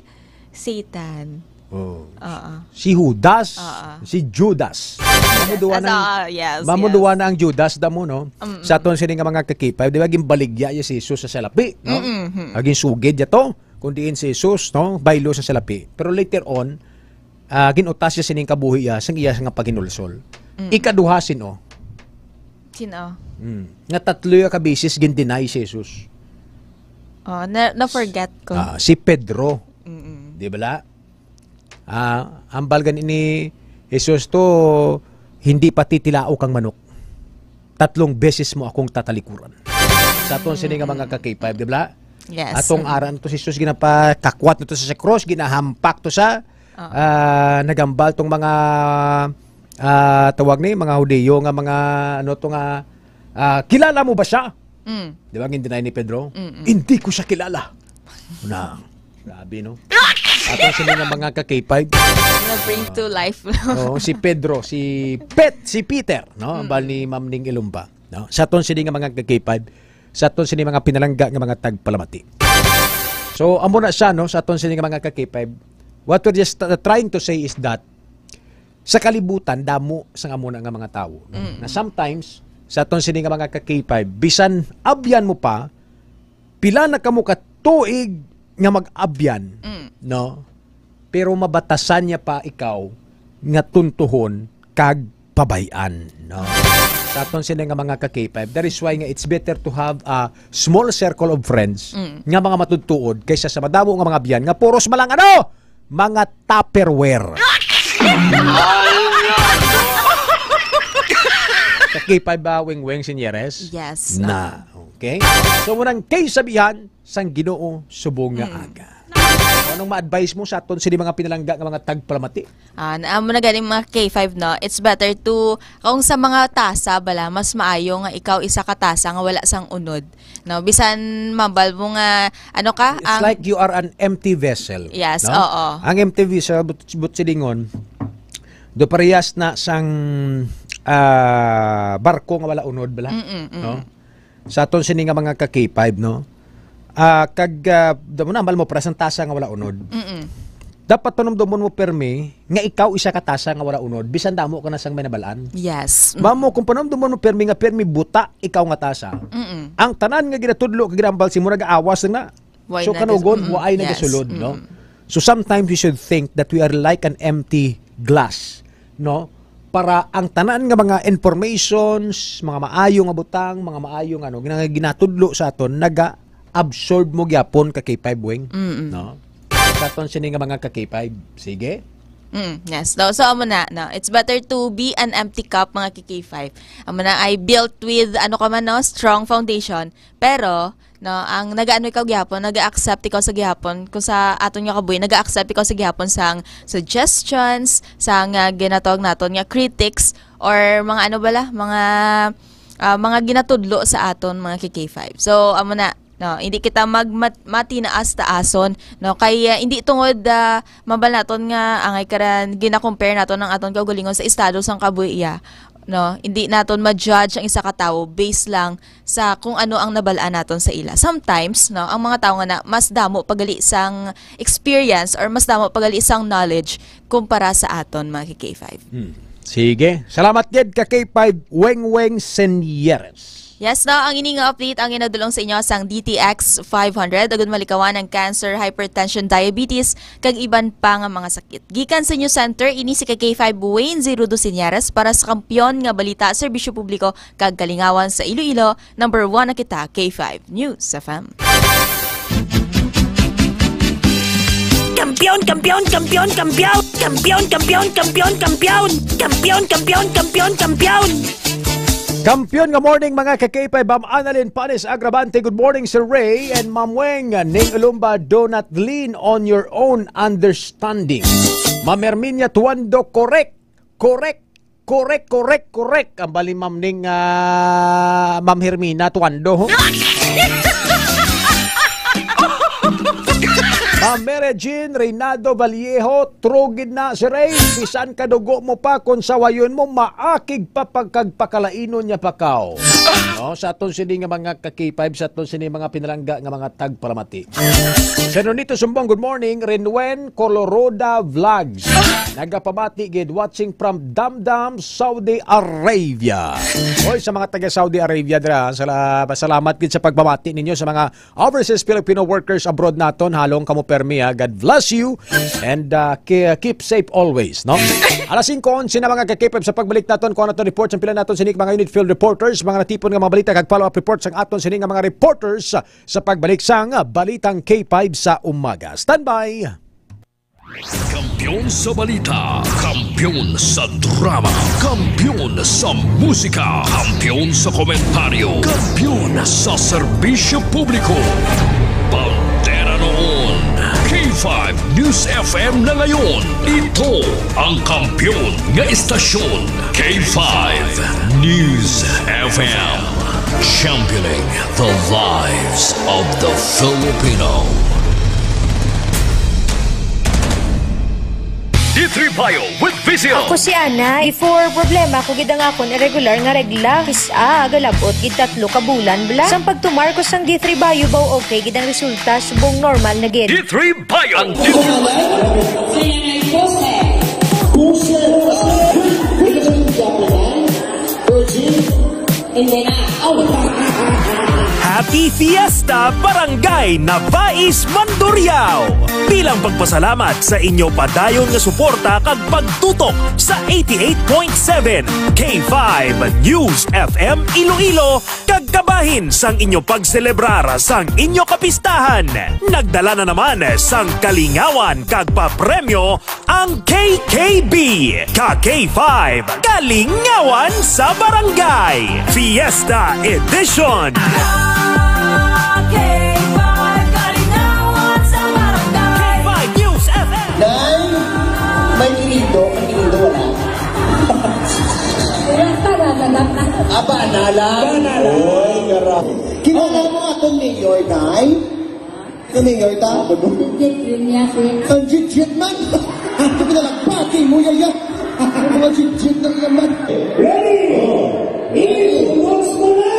Satan. Oh. Oo. Si Judas, Oo. si Judas. Mamuduan As ang, a, yes, mamuduan yes. na ang Judas, damo, no? Mm-mm. Sa aton sini nga mga ka-K five, di ba, ginbaligya ya si Jesus sa salapi, no? Mm-mm. Aging sugid ya to, kung diin si Jesus, no? Baylo sa salapi. Pero later on, ah, ginutas siya sining kabuhi ya, sang iya nga paghinulsol. Mm. Ikaduha, sino? Sino? Mm. Nga tatlo ya ka beses gin-deny si Jesus. Oh, na, na-forget ko. Ah, si Pedro. Mm-mm. Di ba la? Ah, hambal gani ni Jesus to, "Hindi pa titilaok ang manok. Tatlong beses mo akong tatalikuran." Sa aton sini nga mga ka-K five, di ba? Yes. Atong Mm. aran to si Jesus, ginapakakwat na to sa, sa cross, ginahampak to sa, Oo. ah, nagambal tong mga, ah, tawag ni, mga Hudiyo nga mga, ano to nga, Ah, kilala mo ba siya? Mm. Di ba, ang deny ni Pedro? Mm-mm. "Hindi ko siya kilala." Na, grabe, no? Ato sini nga mga ka-K five. Na-bring to life. Oo, si Pedro, si Pet, si Peter, no? Ang bal ni Ma'am Ning Ilumba, no? Sa aton sini nga mga ka-K five, sa aton sini mga pinalangga nga mga tagpalamati. So, amo na siya, no? Sa aton sini nga mga ka-K five, what we're just uh, trying to say is that sa kalibutan, damo sa nga muna nga mga tawo, no? Mm. Na sometimes, sa aton sini nga mga ka-K five, bisan abyan mo pa, pila na kamo ka tuig nga mag-abyan, Mm. no? Pero mabatasan niya pa ikaw nga tuntuhon kag pabay-an, no? Sa aton sini nga mga ka-K five, that is why nga it's better to have a small circle of friends Mm. nga mga matutuod kaysa sa madamo nga mga abyan nga puros malang ano, mga Tupperware. Sa K five ba, Weng Weng Sinyeres? Yes. Na, okay. So, munang kay sabihan sang Ginoo subong nga Mm. aga. Anong ma-advise mo sa aton sini mga pinalangga nga mga tagpalamati? Ah, na, amo na gani mga K five, no? It's better to, kung sa mga tasa, bala, mas maayo nga ikaw isa ka tasa nga wala sang unod, no? Bisan mabal mo nga, ano ka, It's ang like you are an empty vessel, Yes, no? oo. Ang empty vessel, but, but silingon, do parehas na sang, ah, barko nga wala unod, bala, Mm-mm, mm. no? Sa aton sini nga mga ka-K five, no? Ah, kag, ah, damo na, mal mo, parehas ang tasa nga wala unod. Mm-mm. Dapat panumdomon mo permi nga ikaw isa ka tasa nga wala unod, bisan damo ka na sang may nabalaan. Yes. Mm. Mamo, kung panumdomon mo permi nga permi buta ikaw nga tasa, Mm-mm. ang tanan nga ginatudlo kag ginambal simo nagaawas na. Why So, na kanugon, gas-, mm, waay yes. nagasulod, no? Mm. So, sometimes we should think that we are like an empty glass, no? Para ang tanan nga mga informations, mga maayo nga butang, mga maayo nga, ano, nga ginatudlo sa aton, naga-absorb mo gyapon ka K five, Weng, Mm-mm. no? Sa aton sini nga mga ka K five. Sige? Mm, yes. So, so, amo na, no? It's better to be an empty cup, mga ka K five. Amo na ay built with, ano ka man, no? Strong foundation. Pero, no, ang nagaano ikaw gihapon, naga-accept ikaw sa gihapon, kung sa aton nga kabuhi, naga-accept ikaw sa gihapon sang suggestions, sang, ah, ginatawag naton nga critics, or mga ano bala, mga, ah, mga ginatudlo sa aton, mga ka K five. So, amo na, no, hindi kita mag mat-, matinaas-taason, no, kay, ah, hindi tungod, ah, mabal naton nga angay karan gina-compare naton ang aton kaugalingon sa estado sang kabuhi iya, no, hindi naton ma-judge ang isa ka tawo based lang sa kung ano ang nabal-an naton sa ila. Sometimes, no, ang mga tawo nga na, mas damo pagali sang experience or mas damo pagali sang knowledge kumpara sa aton, mga ka K five. Hmm. Sige. Salamat gid ka K five, Weng Weng Senyeres. Yes, no, ang ini nga update ang ginadulong sa inyo sang D T X five hundred, agud malikawan ang cancer, hypertension, diabetes, kag iban pa nga mga sakit. Gikan sa News Center, ini si ka K five Wayne Zero Dos Senyeres para sa Kampiyon nga Balita, Serbisyo Publiko, kag Kalingawan sa Iloilo. Number one na kita, K five News F M. Kampiyon, kampiyon, kampiyon, kampiyon. Kampiyon, kampiyon, kampiyon, kampiyon. Kampiyon, kampiyon, kampiyon, kampiyon. Kampiyon nga morning, mga ka-K five, Ma'am Annalyn Panis Agravante. Good morning, Sir Ray and Ma'am Weng. Ning Ulumba, do not lean on your own understanding. Ma'am Herminia Tuando, correct. Correct. Correct, correct, correct. Ang bali, Ma'am Ning, ah, Ma'am Hermina Tuando. Ma'am Mary Jean Reynaldo Vallejo, true gid na, Sir Ray. Bisan kadugo mo pa, kung sawayon mo, maakig pa pagkagpakalainon niya pa kaw. No, sa aton sini nga mga ka-K five, sa aton sini mga pinalangga nga mga tagpalamati. Sir Nonito Sumbong, good morning. Renwen Coloroda Vlogs. Nagapamati gid, watching from Damdam, Saudi Arabia. Oy, sa mga taga Saudi Arabia dira, sala-, salamat gid sa pagpamati ninyo sa mga overseas Filipino workers abroad naton. Halong kamo permi, ha. God bless you and, uh, ki-, keep safe always, no? Alas singko onse na, mga ka-K five, sa pagbalik naton, kuha naton report sa pila naton sining mga unit field reporters, mga natipon nga mga balita kag follow-up reports ang aton sining mga reporters sa pagbalik sang Balitang K five sa umaga. Standby! Kampiyon sa balita, kampiyon sa drama, kampiyon sa musika, kampiyon sa komentaryo, kampiyon sa serbisyo publiko. Bandera noon, K five News F M na ngayon. Ito ang kampiyon nga estasyon, K five News F M. Championing the lives of the Filipino. D three Bio with Visio. Ako si Ana. Before, problema ko gid ang akon irregular nga regla. Kis-a, galabot gid tatlo ka bulan bala. Sang pagtumar ko sang D three Bio, baw okay gid ang resulta, subong normal na gid. D three Bio. Ang Kaya nga, Jose. Jose. Virgin. Hindi na. Oh. Happy Fiesta, Barangay Nabais, Mandurriao! Bilang pagpasalamat sa inyo padayon nga suporta kag pagtutok sa eighty-eight point seven K five News F M Iloilo kag kabahin sang inyo pagselebrar sang inyo kapistahan, nagdala na naman sang kalingawan kag papremyo ang K K B, ka K five, Kalingawan sa Barangay Fiesta Edition. K five, Kalingawan sa Barangay. K five News F M. Nay, may kinindo, may kinindo, wala. Wala pa, naganap na. Aba, nala. Wala, nala. Oy, gara. Kilala mo akong mayor, Nay? Kami nga ita. Legit, legit, legit. Ang legit man. Ito pinalagbati mo, yaya. Ang mga legit na naman. Ready? Iwag mo na!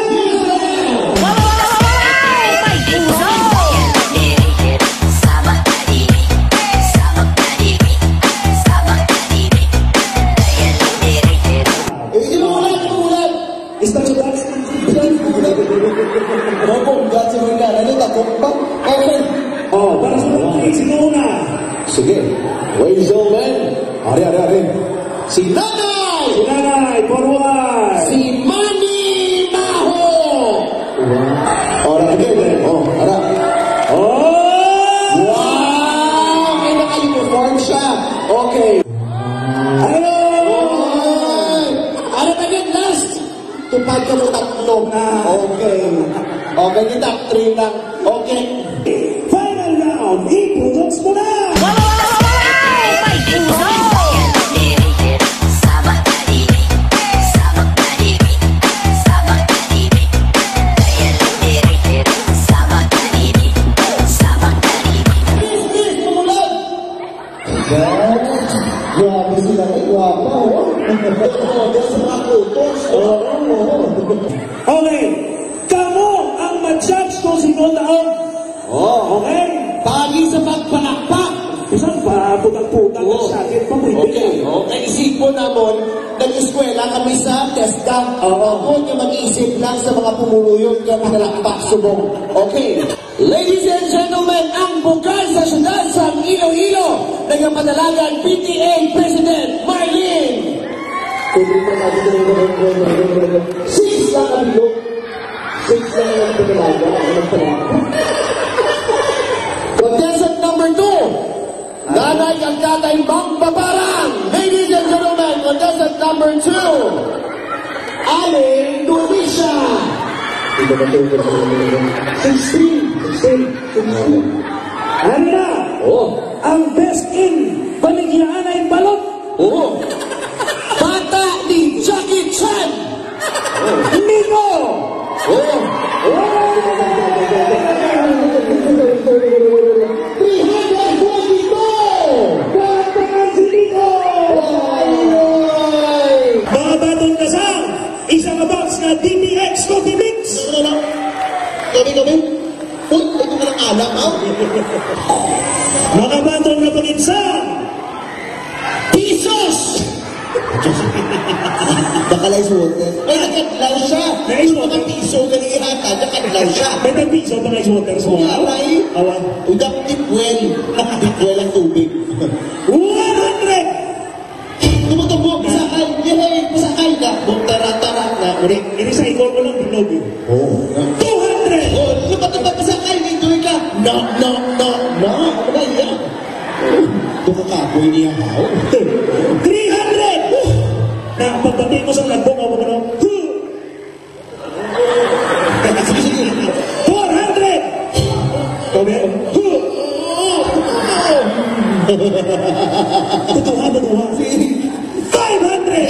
Eh, inuulan, inuulan. Mabongga si Roy Cara. Ano, takot pa? Okay. Oh, para sa mga kids, sino una? Sige. Ladies and gentlemen. Ari, ari, ari. Si Nanay! Si Nanay, forward! Si Manny Maho! Wow. Oh, ara, again, eh. Oh, ara. Oh! Wow! May naka-uniform siya. Okay. Hello! Oy! Ano pa yun? Last! Tupad ka mo tatlo. Ah. Okay. Okay, kita three lang. Okay. Final round, i-products mo na! Grabe sila, ay, gwapa, oh. Oh, doon sa mga kutos. Oo, oo. Okay. Kamo ang ma-judge kung sino taon. Oh. Okay? Pagi sa pagpalakpak. Isang pa, putang-putang ang sakit pa, pwede. Okay, okay. Isipon namon, nag-eskwela kami sa TESDA. Oo. Ako nga mag-iisip lang sa mga pumuluyon nga pinalakpak subong. Okay. Ladies and gentlemen, ang bukal sa siyudad sa Iloilo, nagapadalagan P T A President Marlene. Six lang ang bilog. Six lang ang padalagan. Ang padalagan. Contestant number two, Nanay kag Tatay Magbabarang. Ladies and gentlemen, contestant number two. Aling Tunisia. Sixteen. Sixteen. Sixteen. Ano na? Oh. Ang best in Baligya Anay Balot. Oh. Bata ni Jackie Chan. Oh. Nico. Oh. Oh. Three hundred forty-two. Bata si Nico. Ay, ay. Mga baton ka sa Isa ka box nga D P X Coffee Mix. Ano na? Gabi, gabi. Uy, ito ka ng alak, ha? Makabaton na pag-insa. Pisos! Baka lang ice water. Ay, nakadlaw siya. Nice. Yung mga piso, ganihan, nakadlaw siya. May tag-piso pa nga ice water sa mga. Aray. Awa. Uy, dapat deep well. Deep well ang tubig. One hundred! Tumutubo, pasakay. Yay, pasakay na. Bong tara-tara na. Uri, iri sa ikon mo lang, bilog, eh. Oh. Two hundred! Oh, lupa-lupa, pasakay. Enjoy ka. No, no, no, no. Ano ba yan? Ito ka kapoy niya, ha? Three hundred! Na, pagbati mo sa lagbong, ako na, huh! Four hundred! Kami? Tutuha, tutuha. Five hundred!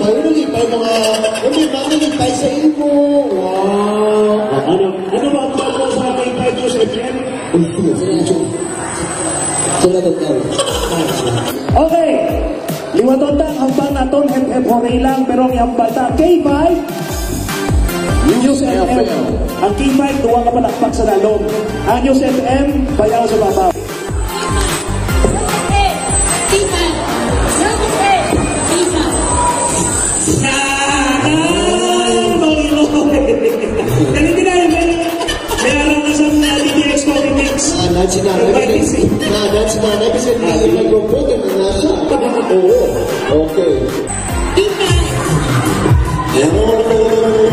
Ano nagipay mga, ano ba nagipay sa imo? Wow! Ano, ano ba ang bago sa K five News F M? Sila to, tao. Okay. Liwaton ta ang hambal naton, hep, hep, hooray lang, pero ang hambal ta, K five News F M. Ang K five, duwa ka palakpak sa lalom. Ang News F M, bayaw sa babaw. Sana! Panginoon! Dali, dali, dali. May araw na sa mga D T X Coffee Mix. Ah, that's not everything. Ah, that's not everything.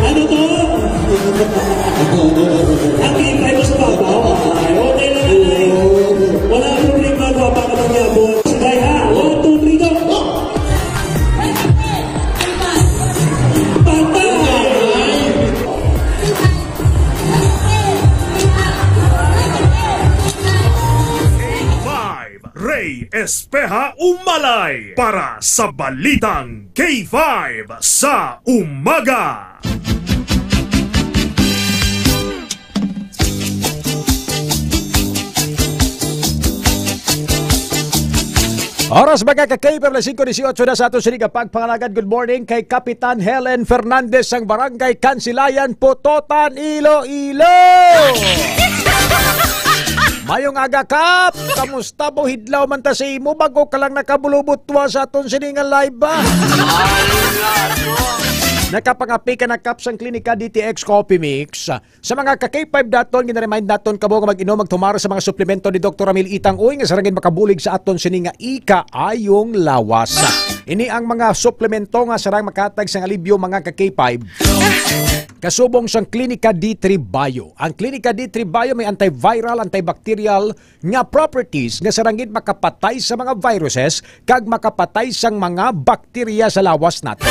Ano to? Ang K five sa babaw. Ay, okay lang, ay. Wala ang problema, gwapa ka mangyabot. Sige, ha? One, two, three, go! Patay! K five, Ray Espeha Umalay para sa Balitang K five sa Umaga. Oras, mga ka-K five, alas singko disiotso na sa aton sini nga pagpangalagad. Good morning kay Kapitan Helen Fernandez sang Barangay Kansilayan, Pototan, Iloilo. Mayong aga, Kap. Kamusta mo? Hidlaw man ta sa imo. Bago ka lang nakabulubot tuwa sa aton sini nga live ba? Nakapangapi ka na, Kap, sang Klinika D T X Coffee Mix. Sa mga ka-K five daton, ginaremind naton kamo nga mag-inom, magtumar sa mga suplemento ni Doktor Ramil Itang Uy nga sarang gid makabulig sa aton sini nga ikaayong lawas. Ini ang mga suplemento nga sarang makatag sang alibyo, mga ka-K five. Kasubong sang Klinika D three Bio. Ang Klinika D three Bio may antiviral, antibacterial nga properties nga sarang gid makapatay sa mga viruses kag makapatay sang mga bakterya sa lawas naton.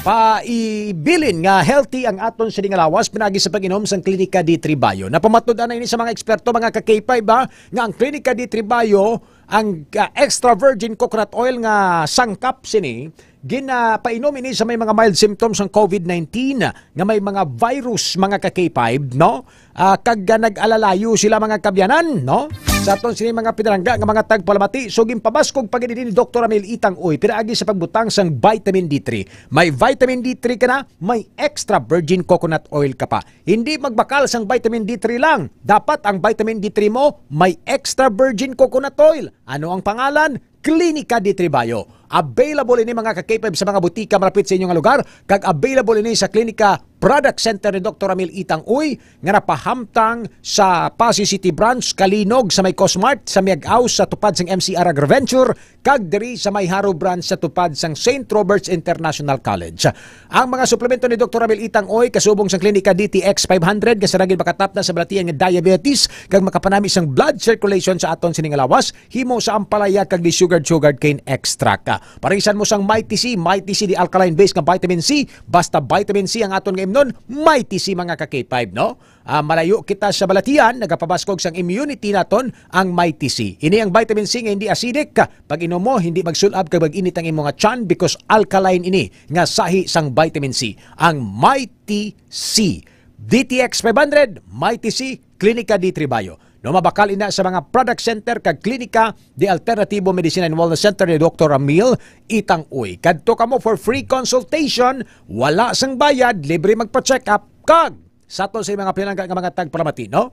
Paibilin nga healthy ang aton sini nga lawas pinaagi sa pag-inom sang Klinika D three Bio. Napamatud-an na ini sa mga eksperto, mga ka-K five, ba, nga ang Klinika D three Bio, ang, ah, extra virgin coconut oil nga sangkap sini, ginapainom ini sa may mga mild symptoms sang COVID nineteen nga may mga virus, mga ka-K five, no? Ah, kag, ah, nag-alalayo sila, mga kabyanan, no? Sa aton sini mga pinalangga nga mga tagpalamati, so ginpabaskog pa gid ini ni Doktor Ramil Itang Uy pinaagi sa pagbutang sang vitamin D three. May vitamin D three ka na, may extra virgin coconut oil ka pa. Hindi magbakal sang vitamin D three lang. Dapat ang vitamin D three mo may extra virgin coconut oil. Ano ang pangalan? Klinika D three Bio. Available ini, mga ka-K five, sa mga butika malapit sa inyo nga lugar, kag available ini sa Klinika Product Center ni Doktor Ramil Itang Uy, nga napahamtang sa Passi City Branch, Calinog, sa may Cosmart, sa Miag-aw, sa tupad sang M C R Agriventure, kag diri sa may Jaro Branch, sa tupad sang Saint Robert's International College. Ang mga suplemento ni Doktor Ramil Itang Uy, kasubong sang Klinika D T X five hundred, nga sarang gid makatapna sa balatian nga diabetes, kag makapanami sang blood circulation sa aton sini nga lawas, himo sa ampalaya kag di sugared sugarcane extract. Parisan mo sang Mighty C, Mighty C di alkaline base nga vitamin C, basta vitamin C ang aton nga imnon, Mighty C, mga ka-K five, no? Ah, malayo kita sa balatian, nagapabaskog sang immunity naton ang Mighty C. Ini ang vitamin C nga hindi acidic. Pag inom mo, hindi magsul-ab kag mag-init ang imo nga tiyan because alkaline ini nga sahi sang vitamin C, ang Mighty C. D T X five hundred, Mighty C, Klinika D three Bio. No, mabakal ina sa mga product center kag klinika di Alternativo Medicine and Wellness Center ni Doktor Ramil Itang Uy. Kadto kamo for free consultation, wala sang bayad, libre magpa-check up, kag sa aton sa mga pinangga nga mga tagpalamati, no?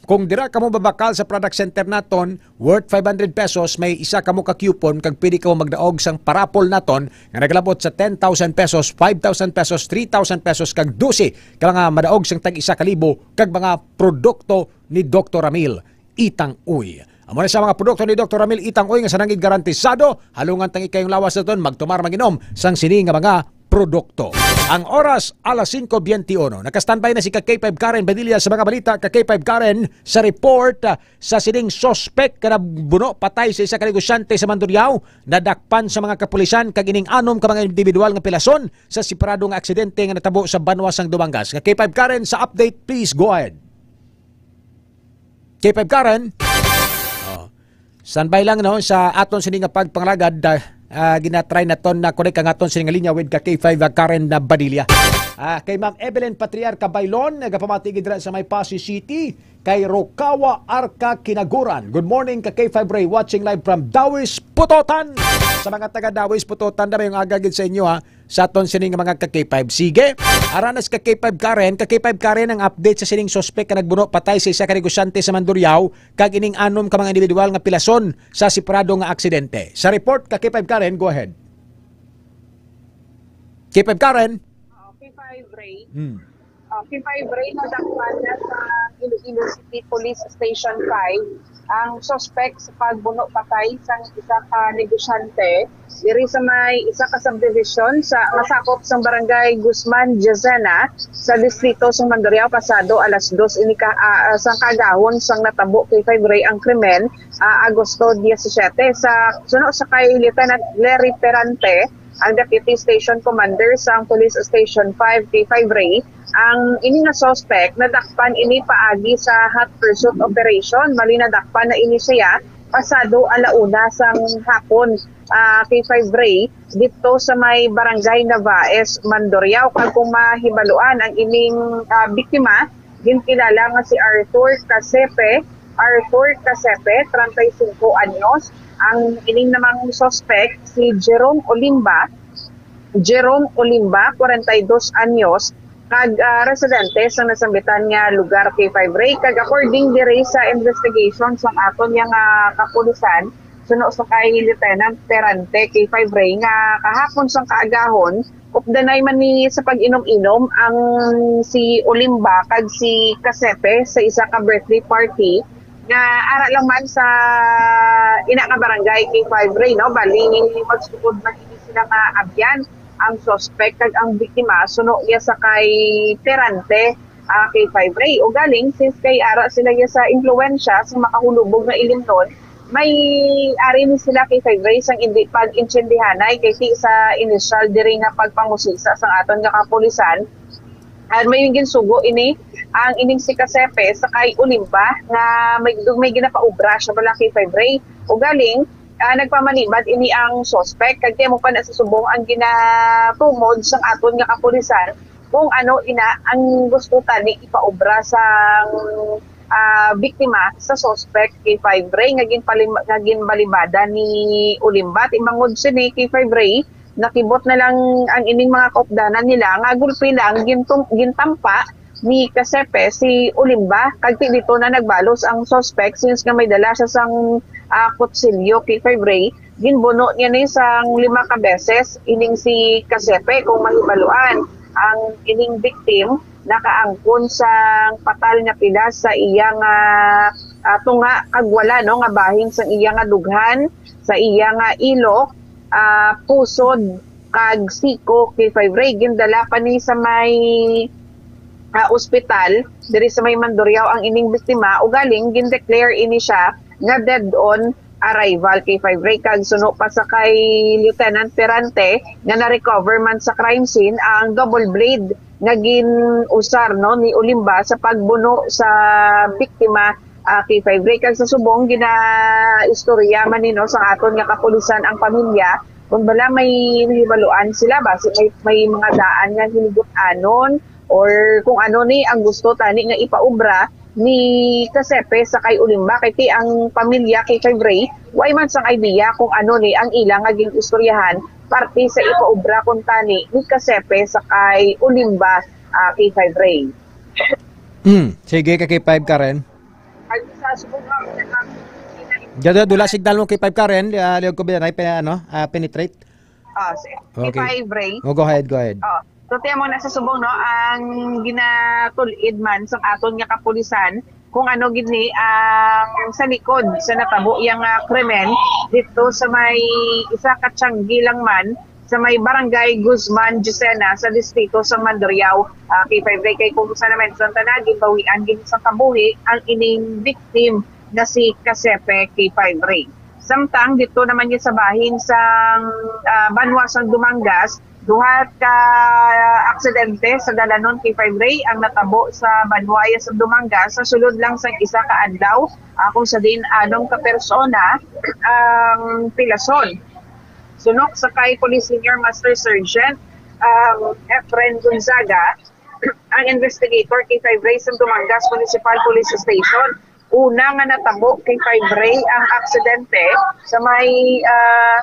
Kung dira kamo mabakal sa product center naton, worth five hundred pesos, may isa kamo ka coupon kag pwede kamo magdaog sang parapol naton nga nagalabot sa ten thousand pesos, five thousand pesos, three thousand pesos kag dose ka mga madaog sang tag isa ka libo kag mga produkto ni Doktor Ramil Itang Uy. Amo na sa mga produkto ni Doktor Ramil Itang Uy nga sa nangig garantisado, halungan tang ikayong lawas naton, magtumar, mag-inom sang sini nga mga produkto. Ang oras, alas singko biyente uno. Naka-standby na si ka K five Karen Badilla sa mga balita. Ka K five Karen, sa report, ah, sa sining suspek nga nabuno patay sa isa ka negosyante sa Mandurriao, nadakpan sa mga kapulisan kag ining anom ka mga individual nga pilason sa separado nga aksidente nga natabo sa banwa sang Dumangas. Ka K five Karen, sa update, please go ahead. K five Karen. Oh. Standby lang, no, sa aton sini nga pagpangalagad, ah, Ah, ginatry naton na connect ang aton sining linya with ka K five, ah, Karen na Badilla. Ah, kay Ma'am Evelyn Patriarca Bailon, nagapamati gid dira sa may Passi City, kay Rokawa Arca Kinaguran. Good morning ka K five Ray, watching live from Dawis, Putotan. Sa mga taga Dawis, Putotan, na may aga gid sa inyo, ha, sa aton sining mga ka K five. Sige, aranas ka K five Karen, ka K five Karen, ang update sa sining suspek nga nagbuno patay sa isa ka negosyante sa Mandurriao kag ining anom ka mga individual nga pilason sa separado nga aksidente. Sa report ka K five Karen, go ahead. K five Karen. Oh, K five Ray. Hmm. Oh, K five Ray, nadakpan na sa Iloilo City Police Station five ang suspect sa pagbuno patay sang isa ka negosyante diri sa may isa ka subdivision sa masakop sang barangay Guzman Jezena sa distrito sa Mandurriao pasado alas dos ini ka, ah, ah, sang kaagahon sang natabo K five Ray ang krimen, ah, Agosto diyesisete. Sa suno sa kay Lieutenant Larry Perante, ang Deputy Station Commander sang Police Station five K five Ray, ang ini nga suspect nadakpan ini paagi sa hot pursuit operation. Bali, nadakpan na ini siya pasado alauna sang hapon, ah, K five Ray, dito sa may barangay Navaes, Mandurriao. Kag kung mahibaluan ang ining, ah, biktima, ginkilala nga si Arthur Casepe, Arthur Casepe, treinta y cinco anyos. Ang ining namang suspect si Jerome Olimba, Jerome Olimba, forty-two anyos, kag, ah, residente sa nasambitan nga lugar, K five Ray. Kag according diri sa investigation sang aton nga, ah, kapulisan, suno sa kay Lieutenant Perante, K five Ray, nga kahapon sang kaagahon, updanay man ni sa pag-inom-inom ang si Olimba kag si Kasepe sa isa ka birthday party nga ara lang man sa ina nga barangay, K five Ray, no? Bali, magsuod man ini sila nga abyan ang suspect kag ang biktima suno niya sa kay Perante, ah, K five Ray. Ugaling, since kay ara sila niya sa impluwensya sa makahulubog nga ilimnon, may ari ni sila K five Ray sang indi pag-intsindihanay kay ti sa inisyal diri nga pagpangusisa sang aton nga kapulisan, ah, may ginsugo ini ang ining si Kasepe sa kay Olimba nga may, may ginapaubra siya bala K five Ray. Ugaling, ah, nagpamanibad ini ang suspect kag kamo pa na sa subong ang ginatumod sang aton nga kapulisan kung ano ina ang gusto tani ipaubra sang, ah, biktima sa suspect K five Ray nga ginpalim-, nga ginbalibada ni Olimba. Ti bangod sini K five Ray, nakibot na lang ang ining mga kaupdanan nila nga gulpi lang gintung-, gintampa ni Kasepe si Olimba, kag ti dito na nagbalos ang suspect since nga may dala siya sang, ah, kutsilyo, K five Ray. Ginbuno niya ni sang lima ka beses ining si Kasepe. Kung mahibaluan, ang ining victim nakaangkon sang patal nga pilas sa iya nga, ah, tunga kag wala, no, nga bahin sang iya nga dughan, sa iya nga ilok, ah, pusod kag siko, K five Ray. Gindala pa ni sa may, ah, ospital diri sa may Mandurriao ang ining biktima, ugaling gindeclare ini siya nga dead on arrival, K five Ray. Kag suno pa sa kay Lieutenant Perante nga na-recover man sa crime scene ang double blade nga gin-usar, no, ni Olimba sa pagbuno sa biktima, ah, K five Ray. Kag sa subong, ginaistorya man ni, no, sa aton nga kapulisan ang pamilya kung bala may nahibaluan sila, basi may, may mga daan nga hinigut-anon or kung ano ni ang gusto tani nga ipaubra ni Kasepe sa kay Olimba. Kay ti ang pamilya kay kay Ray, way man sang idea kung ano ni ang ila nga gin-istoryahan parte sa ipaubra kun tani ni Kasepe sa kay Olimba, ah, K five Ray. Hmm, sige ka K five Karen. Ay, sa subong nga, Dada, dula signal mo K five Karen, uh, liog ko ba na ano, ah, penetrate? Ah, si Okay. K five Ray. Oh, go ahead, go ahead. Oh. So, tiyan mo na sa subong, no, ang ginatulid man sa aton nga kapulisan kung ano gid ni ang sa likod sa natabo yang, ah, krimen dito sa may isa ka tiyanggi lang man sa may barangay Guzman Jisena sa distrito sa Mandurriao, ah, K five Ray. Kay kung sa na-mention ta na, ginbawian gid sa kabuhi ang ining victim nga si Kasepe K five Ray. Samtang dito naman niya sa bahin sa, ah, banwa sang Dumangas, duha ka aksidente sa dalanon K five Ray ang natabo sa banwa ya sa Dumangas sa sulod lang sang isa ka adlaw, ah, kung sa diin anom ka persona ang pilason. Tunok sa kay Police Senior Master Sergeant, um, Efren Gonzaga, ang investigator kay five Ray sa Dumangas Municipal Police Station. Una nga natabo kay five Ray ang aksidente sa may, ah,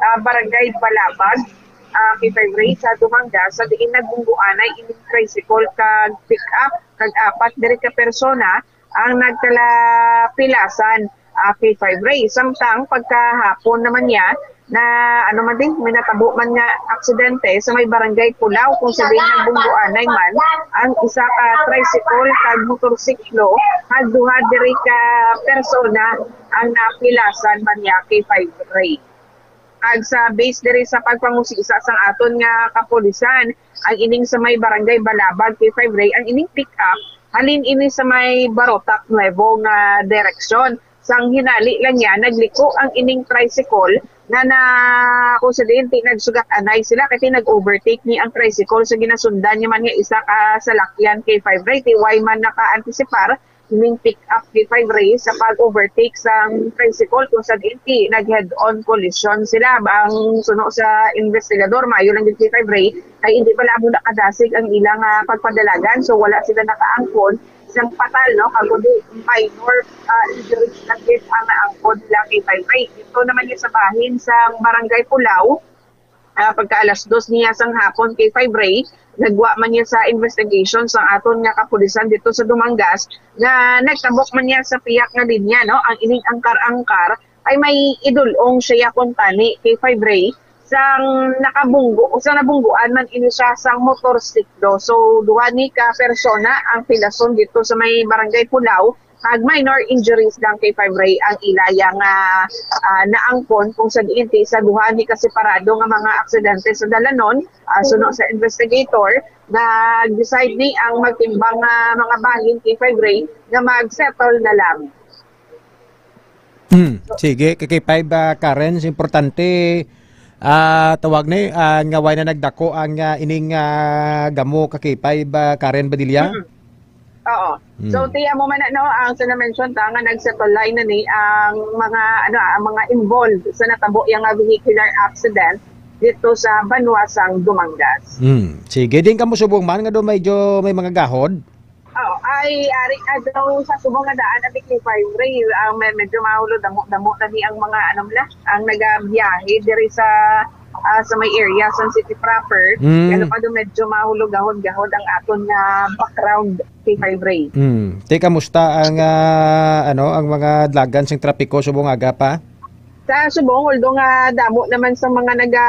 ah, Barangay Balabag, ah, kay five Ray sa Dumangas, sa diin nagbungguanay ining tricycle kag pick-up, kag apat diri ka persona ang nagkalapilasan, ah, kay five Ray. Samtang pagkahapon naman niya na, ano man din, may natabo man nga aksidente sa may Barangay Pulao, kung sa diin nagbungguanay man ang isa ka tricycle kag motorsiklo, kag duha diri ka persona ang napilasan man niya kay five Ray. Kag sa base diri sa pagpangusisa sang aton nga kapulisan, ang ining sa may Barangay Balabag kay five Ray, ang ining pick-up halin ini sa may Barotac Nuevo nga direksyon. Sang hinali lang niya, nagliko ang ining tricycle nga na, kung sa diin ti nagsugat anay sila, kay ti nag-overtake ni ang tricycle sa ginasundan niya man nga isa ka salakyan kay five Ray, ti way man naka-antisipar ining pick-up kay five Ray sa pag-overtake sang tricycle, kung sa diin ti nag-head-on collision sila. Ang suno sa investigador, maayo lang gid kay five Ray ay hindi pala amo nakadasig ang ilang, ah, pagpadalagan, so wala sila nakaangkon sang patal, no? Kag kundi minor, ah, injuries lang gid ang naangkon nila kay five Ray. Dito naman yung sa bahin sa Barangay Pulao, ah, pagka alas dos niya sang hapon kay five Ray, nagwa man niya sa investigation sa aton nga kapulisan dito sa Dumangas, nga nagtabok man niya sa piyak nga linya, no? Ang ining angkar-angkar ay may idulong siya kuntani kay five Ray sang nakabunggo, sa nabungguan man ini siya sang motorsiklo. So, duha ni ka persona ang pilason dito sa may Barangay Pulao, kag minor injuries lang kay five Ray ang ilaya nga, ah, naangkon, kung sa diin ti sa duha ni ka separado nga mga aksidente sa dalanon, ah, suno sa investigator, nag-decide ni ang magtimbang nga mga bahin kay five Ray nga mag-settle na lang. Hmm, sige, ka K five, ah, Karen, importante, ah, tawag ni, ah, nga way na nagdako ang, ah, ining, ah, gamo, ka K five, ah, Karen Badilla? Mm. Oo. Hmm. So, tiya mo man na, no, ang sa na-mention ta nga nagsettle line na ni ang mga, ano, ang mga involved sa natabo yang nga vehicular accident dito sa banwa sang Dumangas. Hmm. Sige, din kamo subong man nga do medyo may mga gahod? Oh, ay, ari, ah, daw sa subong nga daan, abi, kay five Ray, ang me-, medyo mahulo, damo-damo na ni ang mga, ano, la, ang nagabiyahe diri sa, ah, sa may area, sa city proper. Mm. Ano pa do, medyo mahulo, gahod-gahod ang aton nga background kay five Ray. Mm. Te, kamusta ang, ah, ano, ang mga dalagan sing trapiko subong aga pa? Sa subong, although nga damo naman sa mga naga,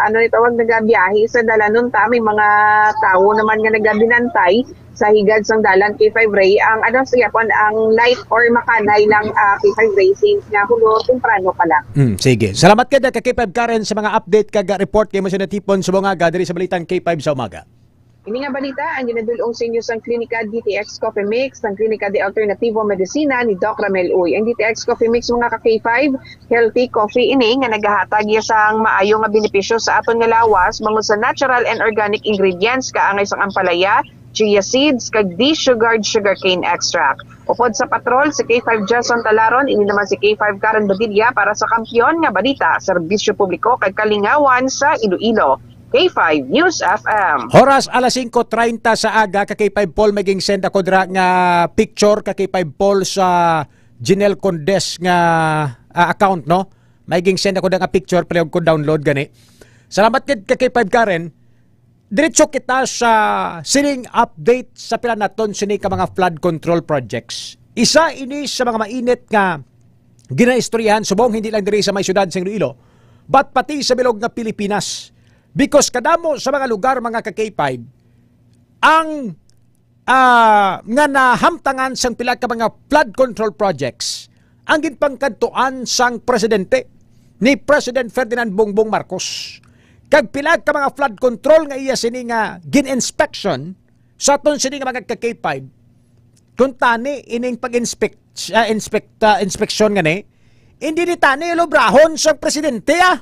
ano ni tawag, nagabiyahe sa dalanon ta, may mga tawo naman nga nagabinantay sa higad sang dalan kay five Ray, ang ano sa Japon, ang light or makanay lang, ah, kay five Ray since nga hulo temprano pa lang. Hmm, sige. Salamat ka, ka K five Karen, sa mga update kag report kay mo sa natipon sa mga aga diri sa Balitang K five sa umaga. Ini nga balita ang ginadul-ong sa inyo sang Klinika D T X Coffee Mix, sang Klinika de Alternativo Medicina ni Doc Ramel Uy. Ang D T X Coffee Mix, mga ka K five, healthy coffee ini nga nagahatag iya sang maayo nga benepisyo sa aton nga lawas bangod sa natural and organic ingredients kaangay sang ampalaya, chia seeds, kag desugared sugarcane extract. Upod sa patrol, si K five Jason Talaron, ini naman si K five Karen Badilla para sa Kampiyon nga Balita, Serbisyo Publiko kag Kalingawan sa Iloilo. K five News F M. Oras alas singko treinta sa aga, ka K five Paul, may ginsend ako dira nga picture, ka K five Paul, sa Jinel Condes nga, ah, account, no? May ginsend ako dira nga picture, palihog ko download gani. Salamat gid, ka K five Karen. Diretso kita sa sining update sa pila naton sini ka mga flood control projects. Isa ini sa mga mainit nga ginaistoryahan subong hindi lang diri sa may siyudad sa Iloilo, but pati sa bilog nga Pilipinas. Because kadamo sa mga lugar, mga ka K five, ang, ah, nga nahamtangan sang pila ka mga flood control projects ang ginpangkadtuan sang presidente ni President Ferdinand Bongbong Marcos. Kag pila ka mga flood control nga iya sini nga gin-inspection sa aton sini nga mga ka K five, kung tani ining pag-inspect, ah, inspeksyon nga ni, hindi ni tani ulubrahon sang presidente, ah.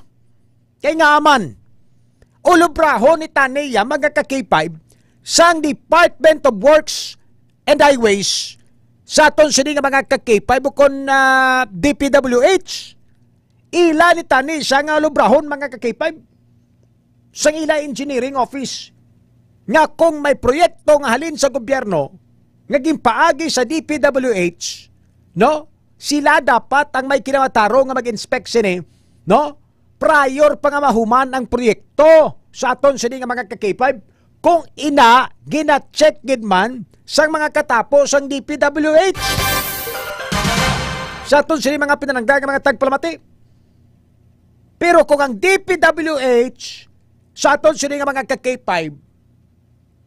Kay nga man, ulubrahon ni tani ya, mga ka K five, sang Department of Works and Highways sa aton sini nga mga ka K five, bukon, ah, D P W H. Ila ni tani siya nga lubrahon, mga ka-K five, sang ila engineering office, nga kung may proyekto nga halin sa gobyerno nga ginpaagi sa D P W H, no? Sila dapat ang may kinamatarong nga mag-inspect sini, no? Prior pa nga mahuman ang proyekto sa aton sini nga mga ka-K five. Kung ina, gina-check gid man sang mga katapo sang D P W H sa aton sini mga pinalangga nga mga tagpalamati. Pero kung ang D P W H sa aton sini nga mga ka-K five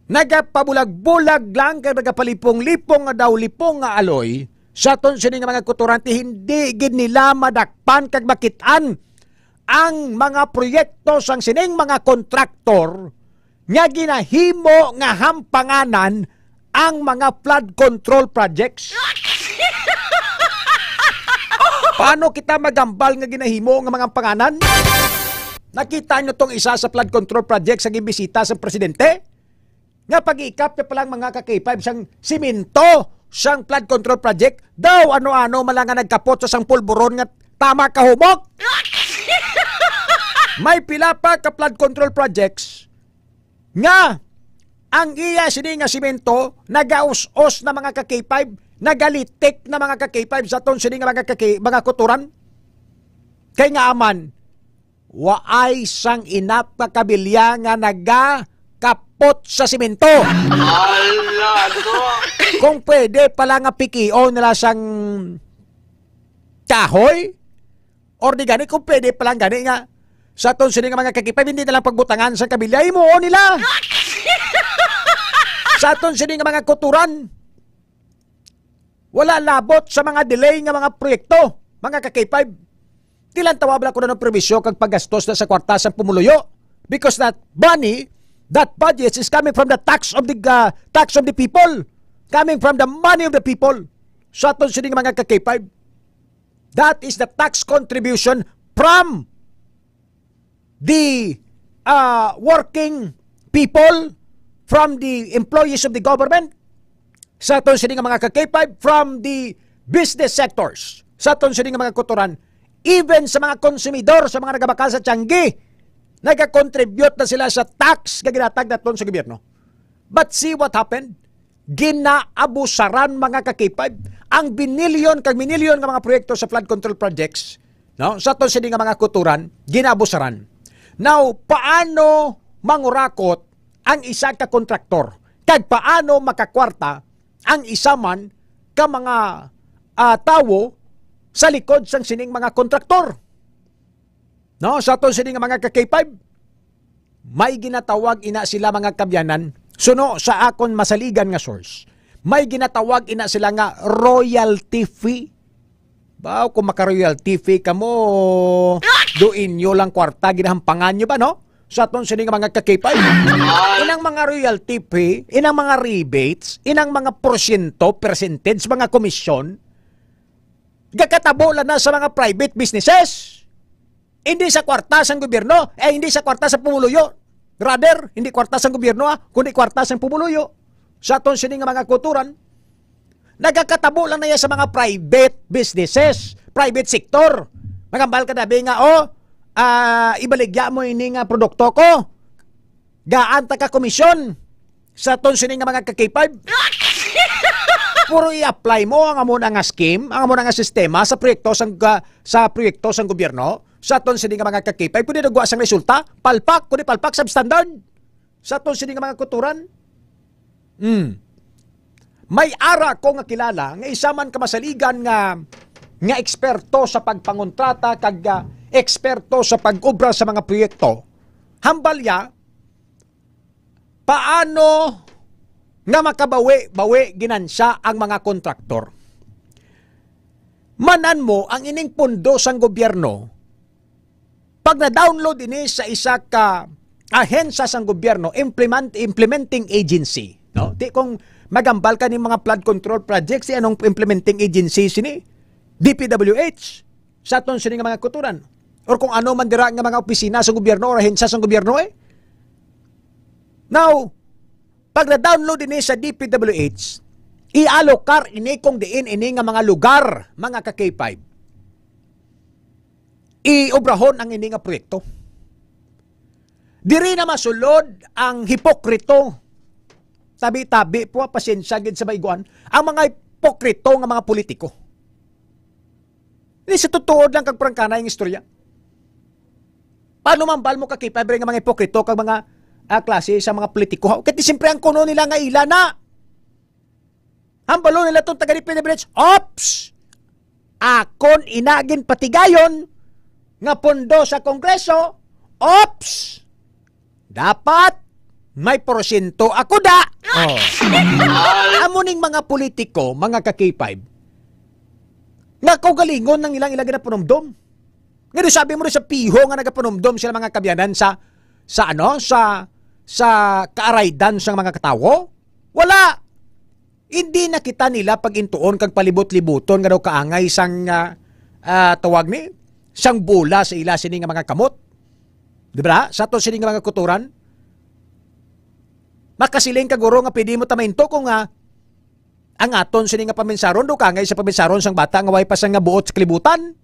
nagapabulag-bulag lang kag nagapalipong-lipong nga daw lipong nga aloy sa aton sini nga mga kuturante, hindi gid nila madakpan kag makit-an ang mga proyekto sang sining mga kontraktor nga ginahimo nga hampanganan ang mga flood control projects. Paano kita magambal nga ginahimo nga mga hampanganan? Nakita nyo tong isa sa flood control project sa gibisita sa presidente? Nga pag-iikap niya palang mga ka-K five sang simento sang flood control project, daw ano-ano man lang nga nagkapot sa sang pulburon nga tama kahumok. May pila pa ka flood control projects nga ang iya sini nga simento nagaus-os na mga ka-K five, nagalitik na mga ka-K five sa aton sini nga mga ka-K, mga kuturan. Kay nga aman, waay sang inap nga kabilya nga nagakapot sa simento. Hala, ano? Kung pwede pala nga pikion nila sang kahoy, or di gani, kung pwede pala gani nga sa aton sini nga mga ka-K five, hindi na lang pagbutangan sa kabilya, himuon nila. Sa aton sini nga mga kuturan, wala labot sa mga delay nga mga proyekto, mga ka-K five. Di lang tawag lang kung anong perwisyo kag paggastos na sa kwarta sa pumuluyo. Because that money, that budget is coming from the tax of the, uh, tax of the people. Coming from the money of the people. Sa aton sini nga mga ka-K five, that is the tax contribution from the, uh, working people, from the employees of the government, sa aton sini nga mga ka-K five, from the business sectors, sa aton sini nga mga kuturan, even sa mga konsumidor, sa mga nagabakal sa tiangge, nagakontribute na sila sa tax nga ginatag naton sa gobyerno. But see what happened? Ginaabusaran, mga ka-K five, ang binilyon kag minilyon nga mga proyekto sa flood control projects, no? Sa aton sini nga mga kuturan, ginaabusaran. Now, paano mangurakot ang isa ka kontraktor? Kag paano makakwarta ang isa man ka mga, ah, tawo sa likod sang sining mga kontraktor? No, sa aton sini nga mga ka-K five, may ginatawag ina sila, mga kabyanan. Suno sa akon masaligan nga source, may ginatawag ina sila nga royalty fee. Baw, kung maka-royalty fee kamo, do inyo lang kwarta, ginahampangan nyo ba, no? Sa aton sini nga mga ka-K five. Inang mga royalty fee, inang mga rebates, inang mga porsyento, percentage, mga komisyon, gakatabo lang na sa mga private businesses. Hindi sa kwarta sang gobyerno, eh, hindi sa kwarta sa pumuluyo. Rather, hindi kwarta sang gobyerno, ah, kundi kwarta sang pumuluyo. Sa aton sini nga mga kuturan, nagakatabo lang na yan sa mga private businesses, private sector. Magambal ka, dabi nga, oh, ah, ibaligya mo ini nga produkto ko. Gaan ta ka komisyon sa aton sini nga mga ka-K five. Puro i-apply mo ang amo na nga scheme, ang amo na nga sistema sa proyekto sang ga-, sa proyekto sang gobyerno, sa aton sini nga mga ka-K five, kundi nagwa sang resulta, palpak, kundi palpak, substandard. Sa aton sini nga mga kuturan. Hmm. May ara ko nga kilala nga isa man ka masaligan nga, nga eksperto sa pagpangontrata kag, ah, eksperto sa pag-obra sa mga proyekto. Hambal ya, paano nga makabawi-bawi ginansya ang mga kontraktor? Manan mo ang ining pondo sang gobyerno, pag na-download ini sa isa ka ahensya sang gobyerno, implement-, implementing agency, no? Di kung magambal ka ni mga flood control projects, si anong implementing agency sini? D P W H. Sa aton sini nga mga kuturan. Or kung ano man dira nga mga opisina sa gobyerno or ahensya sa gobyerno, eh. Now, pag na-download ini sa D P W H, i-allocate ini kung diin ini nga mga lugar, mga ka-K five. Iobrahon ang ini nga proyekto. Diri na masulod ang hipokrito. Tabi-tabi po, pasensya gid sa baiguan. Ang mga hipokrito nga mga politiko. Ini sa tutuod lang kag prangkana ang istorya. Paano mambal mo ka K five nga mga hipokrito kag mga, ah, klase sa mga politiko? Kay siyempre ang kuno nila nga ila na. Hambalo nila tong taga D P W H, "Ops! Akon ina ginpatigayon nga pondo sa Kongreso. Ops! Dapat may porsyento ako da." Oh. Amo ning mga politiko, mga ka K five, nga kaugalingon ang ilang ilang ginapanumdom. Nga sabi mo rin sa piho nga nagapanumdom sila, mga kabyanan, sa, sa ano, sa, sa kaaraydan sang mga katawo? Wala. Hindi na kita nila pag-intuon kag palibot-libuton nga daw kaangay sang, ah, ah, tawag ni, sang bola sa ila sini nga mga kamot. Di ba? Sa aton sini nga mga kuturan, makasiling ka, guro, nga pwede mo tamainto kung, ah, ang aton sini nga paminsaron daw kaangay sa paminsaron sang bata nga way pa sang nga buot sa kalibutan.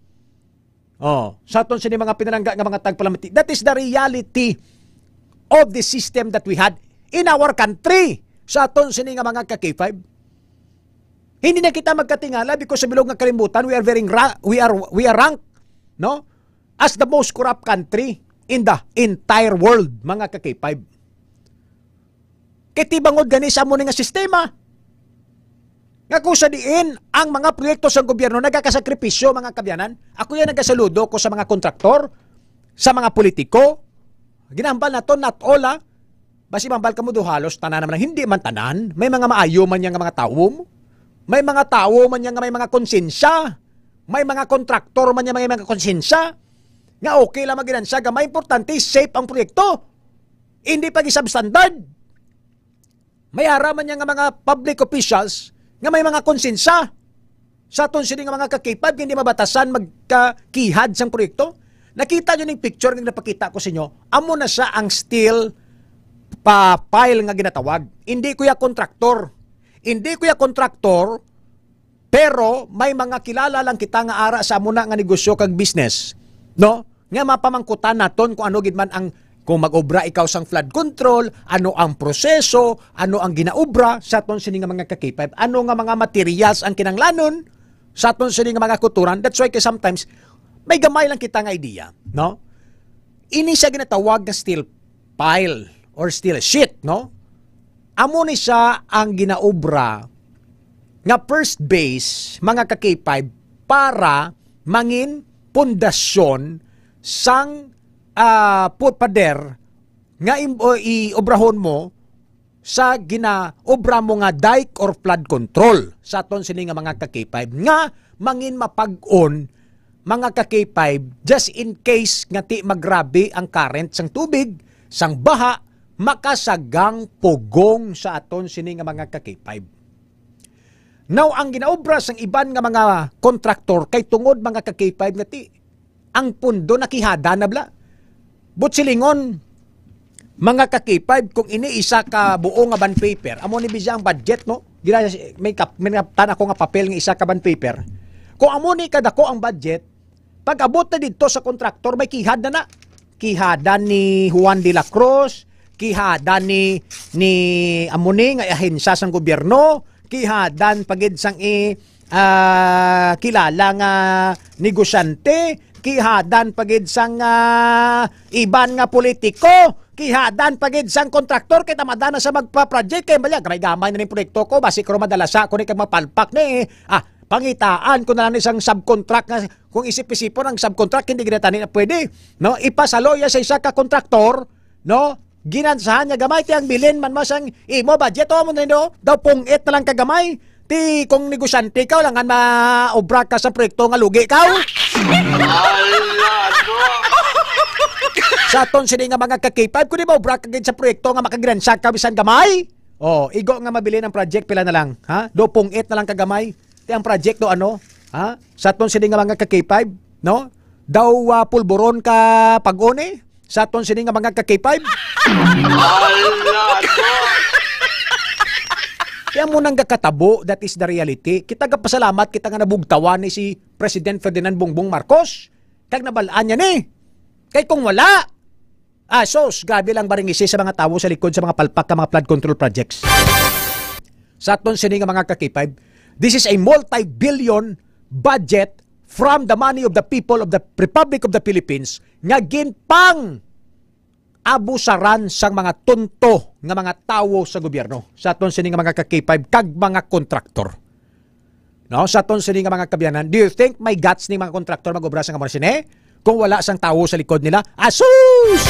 Oh, sa aton sini mga pinalangga nga mga tagpalamati, that is the reality of the system that we had in our country. Sa aton sini nga mga ka K five, hindi na kita magkatingala because sa bilog nga kalibutan, we are very ra-, we are, we are ranked, no, as the most corrupt country in the entire world, mga ka K five. Kay tibangod gani sa amo ni nga sistema. Nga kung sa diin ang mga proyekto sa gobyerno nagakasakripisyo, mga kabyanan, ako yan nagasaludo ko sa mga kontraktor, sa mga politiko. Ginahambal nato, not all, ah. Basi mambal kamo do, halos tanan naman, hindi man tanan. May mga maayo man niya nga mga tawo. May mga tawo man niya nga may mga konsensya. May mga kontraktor man niya may mga konsensya. Nga okay lang maginan siya, gamay, importante, safe ang proyekto. Hindi pag-substandard. May ara man niya nga mga public officials nga may mga konsensya. Sa aton sini nga mga ka K five, hindi mabatasan magkakihad sang proyekto. Nakita niyo ning picture nga napakita ko sa inyo. Amo na siya ang steel pa pile nga ginatawag. Hindi ko ya kontraktor. Hindi ko ya kontraktor, pero may mga kilala lang kita nga ara sa amo na nga negosyo kag business, no? Nga mapamangkutan naton kung ano gid man ang, kung mag-obra ikaw sang flood control, ano ang proseso, ano ang ginaobra sa aton sini nga mga ka K five, ano nga mga materials ang kinahanglanon sa aton sini nga mga kuturan. That's why kay sometimes may gamay lang kita nga idea, no? Ini siya ginatawag nga steel pile or steel sheet, no? Amo ni siya ang ginaobra nga first base, mga ka K five, para mangin pundasyon sang, ah, put-, pader nga im-, o, iobrahon mo sa ginaobra mo nga dike or flood control sa aton sini nga mga ka K five nga mangin mapag-on, mga ka K five, just in case nga ti magrabe ang current sang tubig, sang baha, makasagang pugong sa aton sini nga mga ka K five. Now, ang ginaobra sang iban nga mga kontraktor kay tungod, mga ka K five, nga ti ang pundo nakihada na bala. But silingon, mga ka K five, kung ini isa ka buo nga bond paper, amo ni biya ang budget, no? Gina-, may kap-, may naptan ako nga papel nga isa ka bond paper. Kung amo ni kadako ang budget, pag abot na didto sa kontraktor, may kihad na na. Kihadan ni Juan de la Cruz, kihadan ni, ni amo ni nga ahensya sang gobyerno, kihadan pa gid sang i-, ah, kilala nga negosyante, kihadan pa gid sang, ah, iban nga politiko, kihadan pa gid sang kontraktor, kay tamada na sa magpa-project, kay bala, gamay-gamay na ning proyekto ko, basi ko madala sa ako ni kag mapalpak ni, ah, pangitaan ko na lang ni sang subcontract nga, kung isip-isipon ang subcontract, hindi gid na tani na pwede, no? Ipasaloya sa isa ka kontraktor, no? Ginansahan niya gamay, ti ang bilin man mo sang imo budget, o, mo na, no? Daw pungit na lang ka gamay. Ti kung negosyante ka, langan maobra ka sa proyekto nga lugi ka, o. Ala, no? Sa aton sini nga mga ka K five, kung di maobra ka gid sa proyekto nga makaginansya ka bisan gamay, o, igo nga mabilin ang project, pila na lang, ha? Daw pungit na lang ka gamay. Ti ang project do ano, ha? Sa aton sini nga mga ka K five, no? Daw, ah, pulburon ka pag-uni sa aton sini nga mga ka K five. Ala, no? Kaya mo nang gakatabo, that is the reality. Kita gapasalamat kita nga nabugtawan ni si President Ferdinand Bongbong Marcos. Kag nabal-an niya ni. Kay kung wala, ah, sus, grabe lang baringisi sa mga tawo sa likod sa mga palpak ka mga flood control projects. Sa aton sini nga mga ka-K five, this is a multi-billion budget from the money of the people of the Republic of the Philippines nga ginpang abusaran sang mga tonto nga mga tawo sa gobyerno, sa aton sini nga mga ka-K five kag mga kontraktor. No, sa aton sini nga mga kaabyanan, do you think may guts ni mga kontraktor mag-obra sa mga sini? Kung wala sang tawo sa likod nila, asus!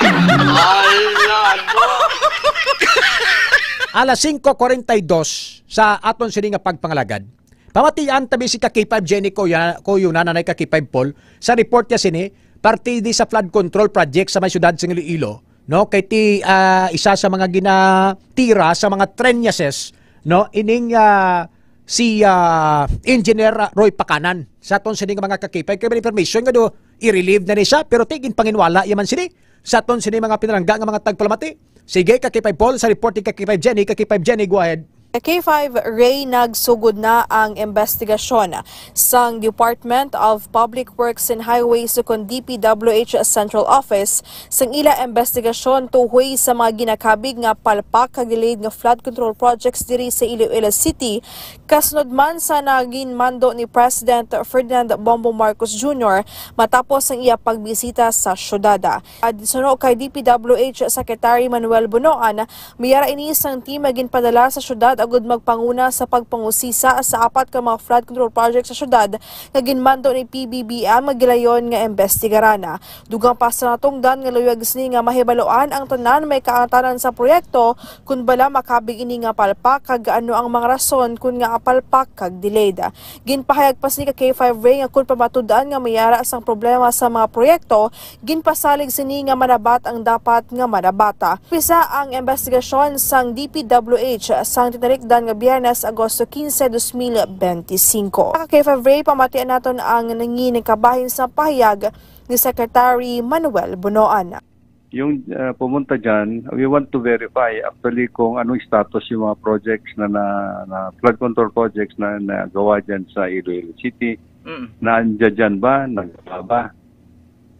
Ala, no? Alas singko kwarenta y dos sa aton sini nga pagpangalagad, pamatian tabi si ka K five Jenny Coya-, Coyuna, nanay ka K five Paul, sa report niya sini, parte di sa flood control project sa may siyudad sa Iloilo, no? Kay ti, ah, isa sa mga ginatira sa mga trenyases, no? Ining, ah, si, ah, Engineer Roy Pakanan. Sa aton sini nga mga ka-K five, kay may information nga do, i-relieve na ni siya, pero ti ginpanginwala yaman sini. Sa aton sini mga pinalangga nga mga tagpalamati. Sige, ka K five Paul, sa report ni ka K five Jenny, ka K five Jenny, go ahead. K five Ray, nagsugod na ang investigasyon sang Department of Public Works and Highways ukon D P W H Central Office sang ila investigasyon tuhoy sa mga ginakabig nga palpak kag delayed nga flood control projects diri sa Iloilo City, kasunod man sa nagin mando ni President Ferdinand Bongbong Marcos Junior matapos ang iya pagbisita sa syudad. Suno kay D P W H Secretary Manuel Bonoan, may ara ini sang team nga ginpadala sa syudad agud magpanguna sa pagpangusisa sa apat ka mga flood control project sa syudad nga ginmando ni P B B M nga gilayon nga imbestigaran. Dugang pa sa natungdan nga luyag sini nga mahibaluan ang tanan may kaangtanan sa proyekto, kun bala makabig ini nga palpak kag ano ang mga rason kun ngaa palpak kag delayed. Ginpahayag pa sini ka K five Ray nga kun pamatud-an nga may ara sang problema sa mga proyekto, ginpasalig sini nga manabat ang dapat nga manabata. Umpisa ang investigasyon sang D P W H sang tinalikdan nga Biyernes, Agosto quince, dos mil benti singko. Ka K five Ray, pamatian naton ang nangin kabahin sa pahayag ni Secretary Manuel Bonoan. Yung, ah, pumunta dyan, we want to verify actually kung anong status yung mga projects na, na, na flood control projects na nagawa dyan sa Iloilo City. Mm. Naandya dyan ba? Nagawa ba?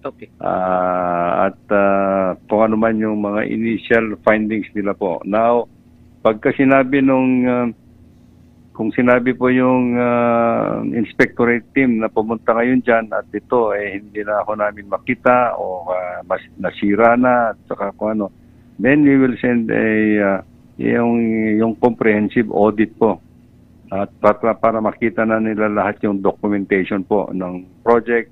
Okay. Ah, at, ah, kung ano man yung mga initial findings nila po. Now, pagka sinabi nung, ah, kung sinabi po yung, ah, inspectorate team na pumunta ngayon dyan at ito, eh, hindi na ako namin makita o, ah, mas, nasira na at saka kung ano, then we will send a, ah, yung, yung comprehensive audit po. At para, para makita na nila lahat yung documentation po ng project,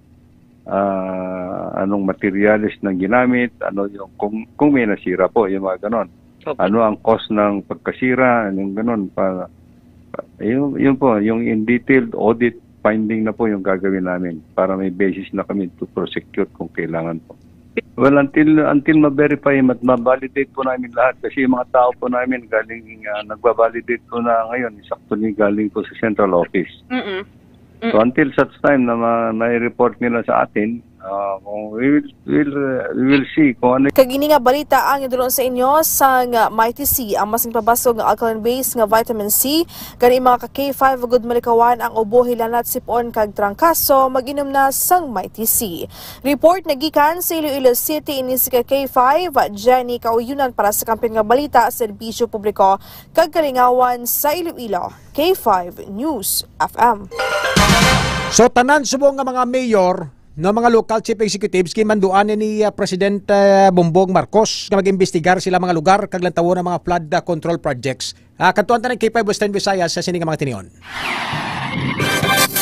ah, anong materyales na ginamit, ano yung, kung, kung may nasira po, yung mga ganon. Okay. Ano ang cause ng pagkasira, yung ganon. Para, yun, yun po, yung in detailed audit finding na po yung gagawin namin para may basis na kami to prosecute kung kailangan po. Well, until, until ma-verify at ma-validate po namin lahat, kasi yung mga tao po namin galing, ah, nagba-validate po na ngayon, sakto ni galing po sa central office. Mm-mm. So, mm, until such time na ma-, may report nila sa atin, ah, kung we will, we will, uh, we will see kung ano. Kag ini nga balita ang idulon sa inyo sang Mighty C, ang mas nagpabasog nga alkaline base nga vitamin C. Gani, mga ka K five, agud malikawan ang ubo, hilanat, sip-on, kag trangkaso, mag-inom na sang Mighty C. Report nagikan sa Iloilo City, ini si ka K five, Jenny Kauyunan para sa Kampiyon nga Balita, Serbisyo Publiko, kag Kalingawan sa Iloilo, K five News F M. So, tanan subong nga mga mayor, no, mga local chief executives, ginmanduan ni, ah, President, ah, Bongbong Marcos nga mag-imbestigar sila mga lugar kag lantawon ang mga flood, ah, control projects. Ah, kadtuan ta ng K five Western Visayas sa sini nga mga tinion.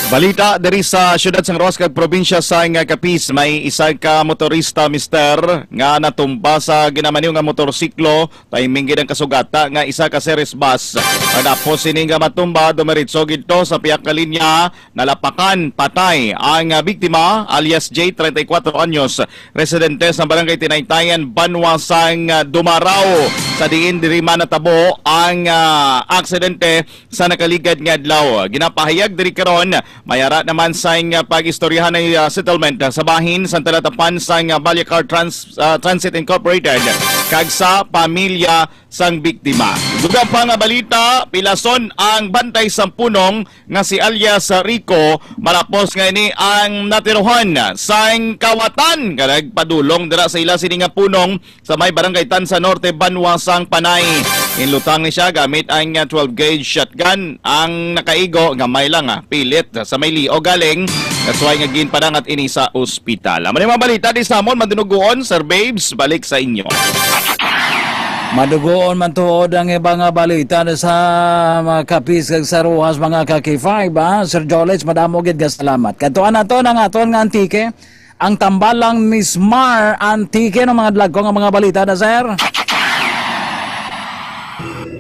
Balita diri sa siyudad sang Roxas kag probinsya sang Capiz, may isa ka motorista, mister, nga natumba sa ginamaniw nga motorsiklo. Timing gid ang kasugata nga isa ka series bus. Pagkatapos sini nga matumba, dumiretso gid to sa pihak nga linya, nalapakan patay ang, ah, biktima, alias J, treinta y cuatro anyos, residente sa Barangay Tinaytayan, Banwa sang, ah, Dumarao, sa diin diri man natabo ang, ah, aksidente sa nakaligad nga adlaw. Ginapahayag diri karon May ara naman sang, ah, pag-istoryahan ang, ah, settlement, ah, sa bahin sang talatapan sang, ah, Balyacar Trans-, ah, Transit Incorporated kag sa pamilya sang biktima. Dugang pa nga balita, pilason ang bantay sang punong nga si alias Rico, malapos nga ini ang natiruhan sang kawatan nga nagpadulong dira sa ila sini nga punong sa may Barangay Tansa Norte, Banwa sang Panay. Inlutang ni siya gamit ang, ah, twelve gauge shotgun. Ang nakaigo, gamay lang, ah, pilit sa may liog galing. That's why nga ginpadangat ini sa ospital. Amo ni mga balita di sa amon, madunugoon, Sir Babes, balik sa inyo. Madugoon man tuod ang iba nga balita na sa mga kapis kag sa ruhas, mga ka-K five, ha? Sir Jolets, madamo gid nga salamat. Kadtuan naton ang aton nga Antique, ang tambalang Miss Mar Antique, ng mga dagko nga mga balita na, sir.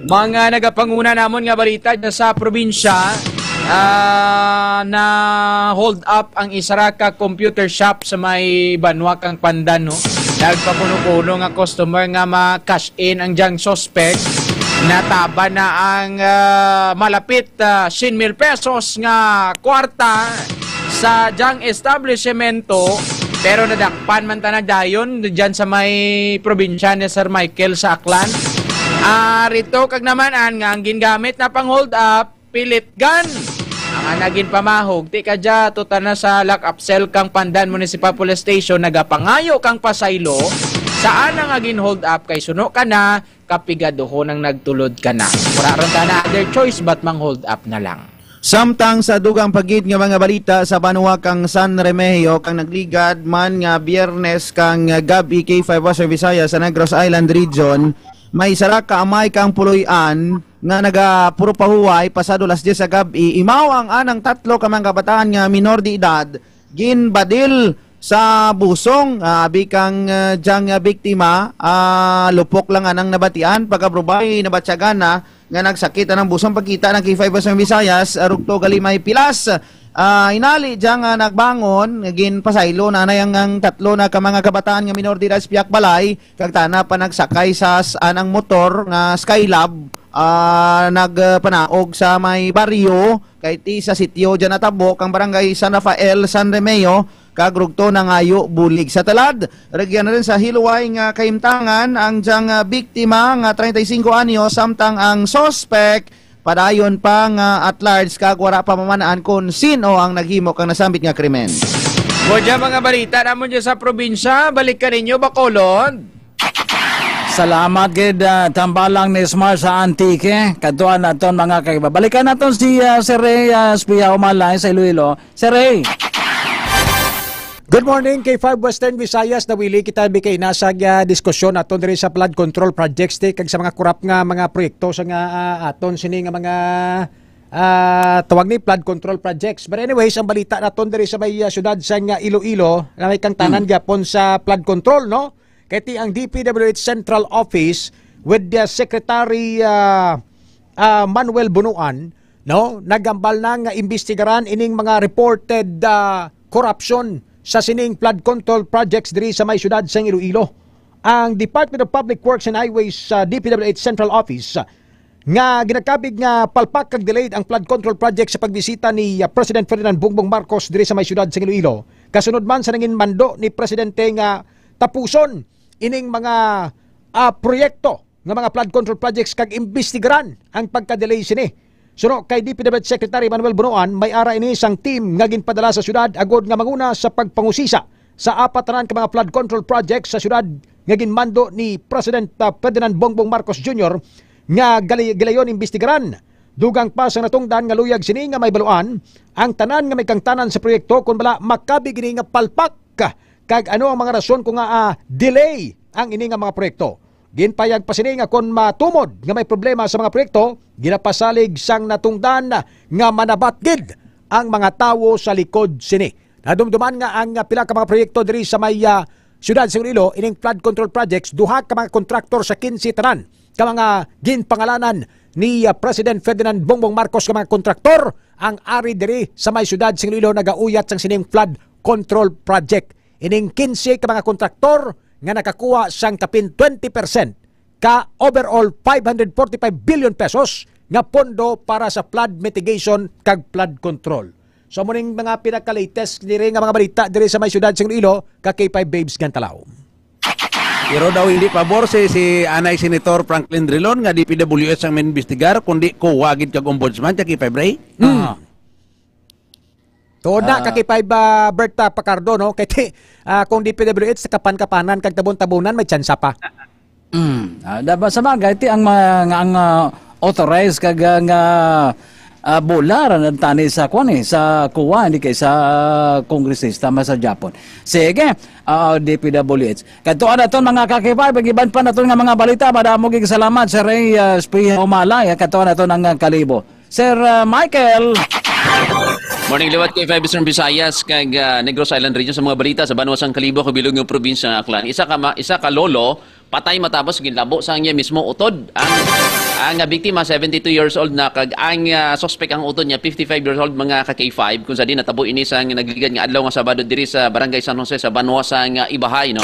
Mga nagapanguna namon nga balita dyan sa probinsya, ah, na hold up ang isa ra ka computer shop sa may Banwa kang Pandan, no? Nagpakuno-kuno nga customer nga ma-cash in ang diyang suspect. Nataba na ang, ah, malapit, ah, siyam mil pesos nga kwarta sa diyang establishmento, pero nadakpan man tana dayon dyan sa may probinsya ni Sir Michael sa Aklan. Ah, rito kag naman-an nga ang gingamit na pang hold up, pellet gun. Ang ana ginpamahog, ti ka dya, tuta na sa lock-up cell kang Pandan Municipal Police Station, nagapangayo kang pasaylo sa ana nga gin-hold up kay suno ka na, kapigaduhon ang nagtulod ka na. Wala ron ka na other choice but mang hold up na lang. Samtang sa dugang pa gid nga mga balita sa banwa kang San Remigio, kang nagligad man nga Biyernes kang gab-i, K five Western Visayas sa Negros Island Region, may sara ka amay kang puloy-an nga nagapuro pahuway pasado las diyes sa gab-i. Imaw ang anang tatlo ka mga kabataan nga minor de edad ginbadil sa busong, ah, abi kang, ah, diyang, ah, biktima, ah, lupok lang anang nabatian, pagkabrubay nabatyagan na nga nagsakit anang busong. Pagkita ng K five Western Visayas, ah, rugto gali may pilas. Ah, inali diyang, ah, nagbangon, ginpasaylo na anay ang, ang tatlo na ka mga kabataan nga minor de edad sa piyak balay, kag tana pa nagsakay sa s-, anang motor nga Skylab, ah, nagpanaog sa may baryo, kay ti sa sitio dyan natabo kang barangay San Rafael, San Remeo, kag rugto nangayo bulig. Sa talad, regyan na rin sa hiluway nga kahimtangan ang diyang, ah, biktima nga treinta y cinco anyos, samtang ang suspect padayon pa nga at large kag wala pa mamanaan kon sino ang naghimo kang nasambit nga krimen. Mo dyan mga balita namon dyan sa probinsya, balik ka ninyo, Bacolod. Salamat gid, ah, tambalang ni Smar sa Antique. Kadtuan naton mga kaiba. Balikan naton si, ah, Sir Ray, ah, Espia Umalay sa Iloilo. Sir Ray. Good morning, K five Western Visayas. Nawili kita bi kay nasa, ah, diskusyon naton diri sa flood control projects, ti, kag sa mga corrupt nga mga proyekto sa nga, ah, aton sini nga mga, ah, tawag ni flood control projects. But anyways, ang balita naton diri sa may, ah, syudad sa nga Iloilo, na may kangtanan gyapon sa flood control, no? Kay ti ang D P W H Central Office with the Secretary, ah, ah, Manuel Bunuan, no, nagambal na nga imbestigaran ining mga reported, ah, corruption sa sining flood control projects diri sa may syudad sang Iloilo. Ang Department of Public Works and Highways sa D P W H Central Office nga ginakabig nga palpak kag delayed ang flood control project sa pagbisita ni, ah, President Ferdinand Bongbong Marcos diri sa may syudad sang Iloilo, kasunod man sa nangin mando ni Presidente nga tapuson ining mga, ah, proyekto nga mga flood control projects kag imbestigaran ang pagka-delay sini. Suno kay D P W H Secretary Manuel Bonoan, may ara ini sang team nga ginpadala sa syudad agod nga manguna sa pagpangusisa sa apat tanan ka mga flood control projects sa syudad nga ginmando ni President, ah, Ferdinand Bongbong Marcos Junior nga gali-, gilayon imbestigaran. Dugang pa sang natungdan nga luyag sini nga may baluan ang tanan nga may kangtanan sa proyekto kon bala makabig ini nga palpak kag ano ang mga rason kung nga, ah, delay ang ini nga mga proyekto. Ginpayag pa sini nga kon matumod nga may problema sa mga proyekto, ginapasalig sang natungdan nga manabat gid ang mga tawo sa likod sini. Nadumduman nga ang, ah, pila ka mga proyekto diri sa may, ah, siyudad sa Iloilo, ining flood control projects, duha ka mga kontraktor sa kinse tanan ka mga ginpangalanan ni, ah, President Ferdinand Bongbong Marcos nga mga kontraktor ang ari diri sa may siyudad sa Iloilo nagauyat sang sining flood control project. Ining kinse ka mga kontraktor nga nakakuha sang kapin twenty percent ka overall five hundred forty-five billion pesos nga pondo para sa flood mitigation kag flood control. So, amo ning mga pinaka-latest diri nga mga balita diri sa may siyudad sa Iloilo, ka K five Babes Gantalaw. Pero daw hindi pabor si, si anay Senator Franklin Drilon nga D P W H ang mainbestigar, kundi COA gid kag ombudsman, kag K five Ray. Hmm. Ah. Tuod na, ah, ka K five, ah, Berta Pacardo, no? Kay ti, ah, kung D P W H, sa kapan-kapanan kag tabon-tabunan, may tsansa pa. Mm. Ah, da ba sa bagay, ti ang mga, nga ang, ah, authorized kag, ah, nga, ah, bola ra na tani sa kwan eh, sa COA, hindi kay sa kongresista, mas sa Japon. Sige, ah, D P W H. Kadtuan naton mga ka-K five, ang iban pa naton nga mga balita, madamo gid salamat sa Ray, ah, Espejo Humala, ya, kadtuan naton ang, ah, Kalibo. Sir, ah, Michael. Morning liwat kay Five Eastern Visayas kag, ah, Negros Island Region sa mga balita sa banwa sang Kalibo kag bilog nga probinsya nga Aklan. Isa ka ma- isa ka lolo patay matapos ginlabo sa iya mismo utod. Ang ang, ah, biktima seventy-two years old na kag ang, ah, suspect ang utod niya fifty-five years old, mga ka K five, kung sa di natabo ini sa nagligad nga adlaw nga Sabado diri sa Barangay San Jose sa banwa sang, ah, Ibahay, no.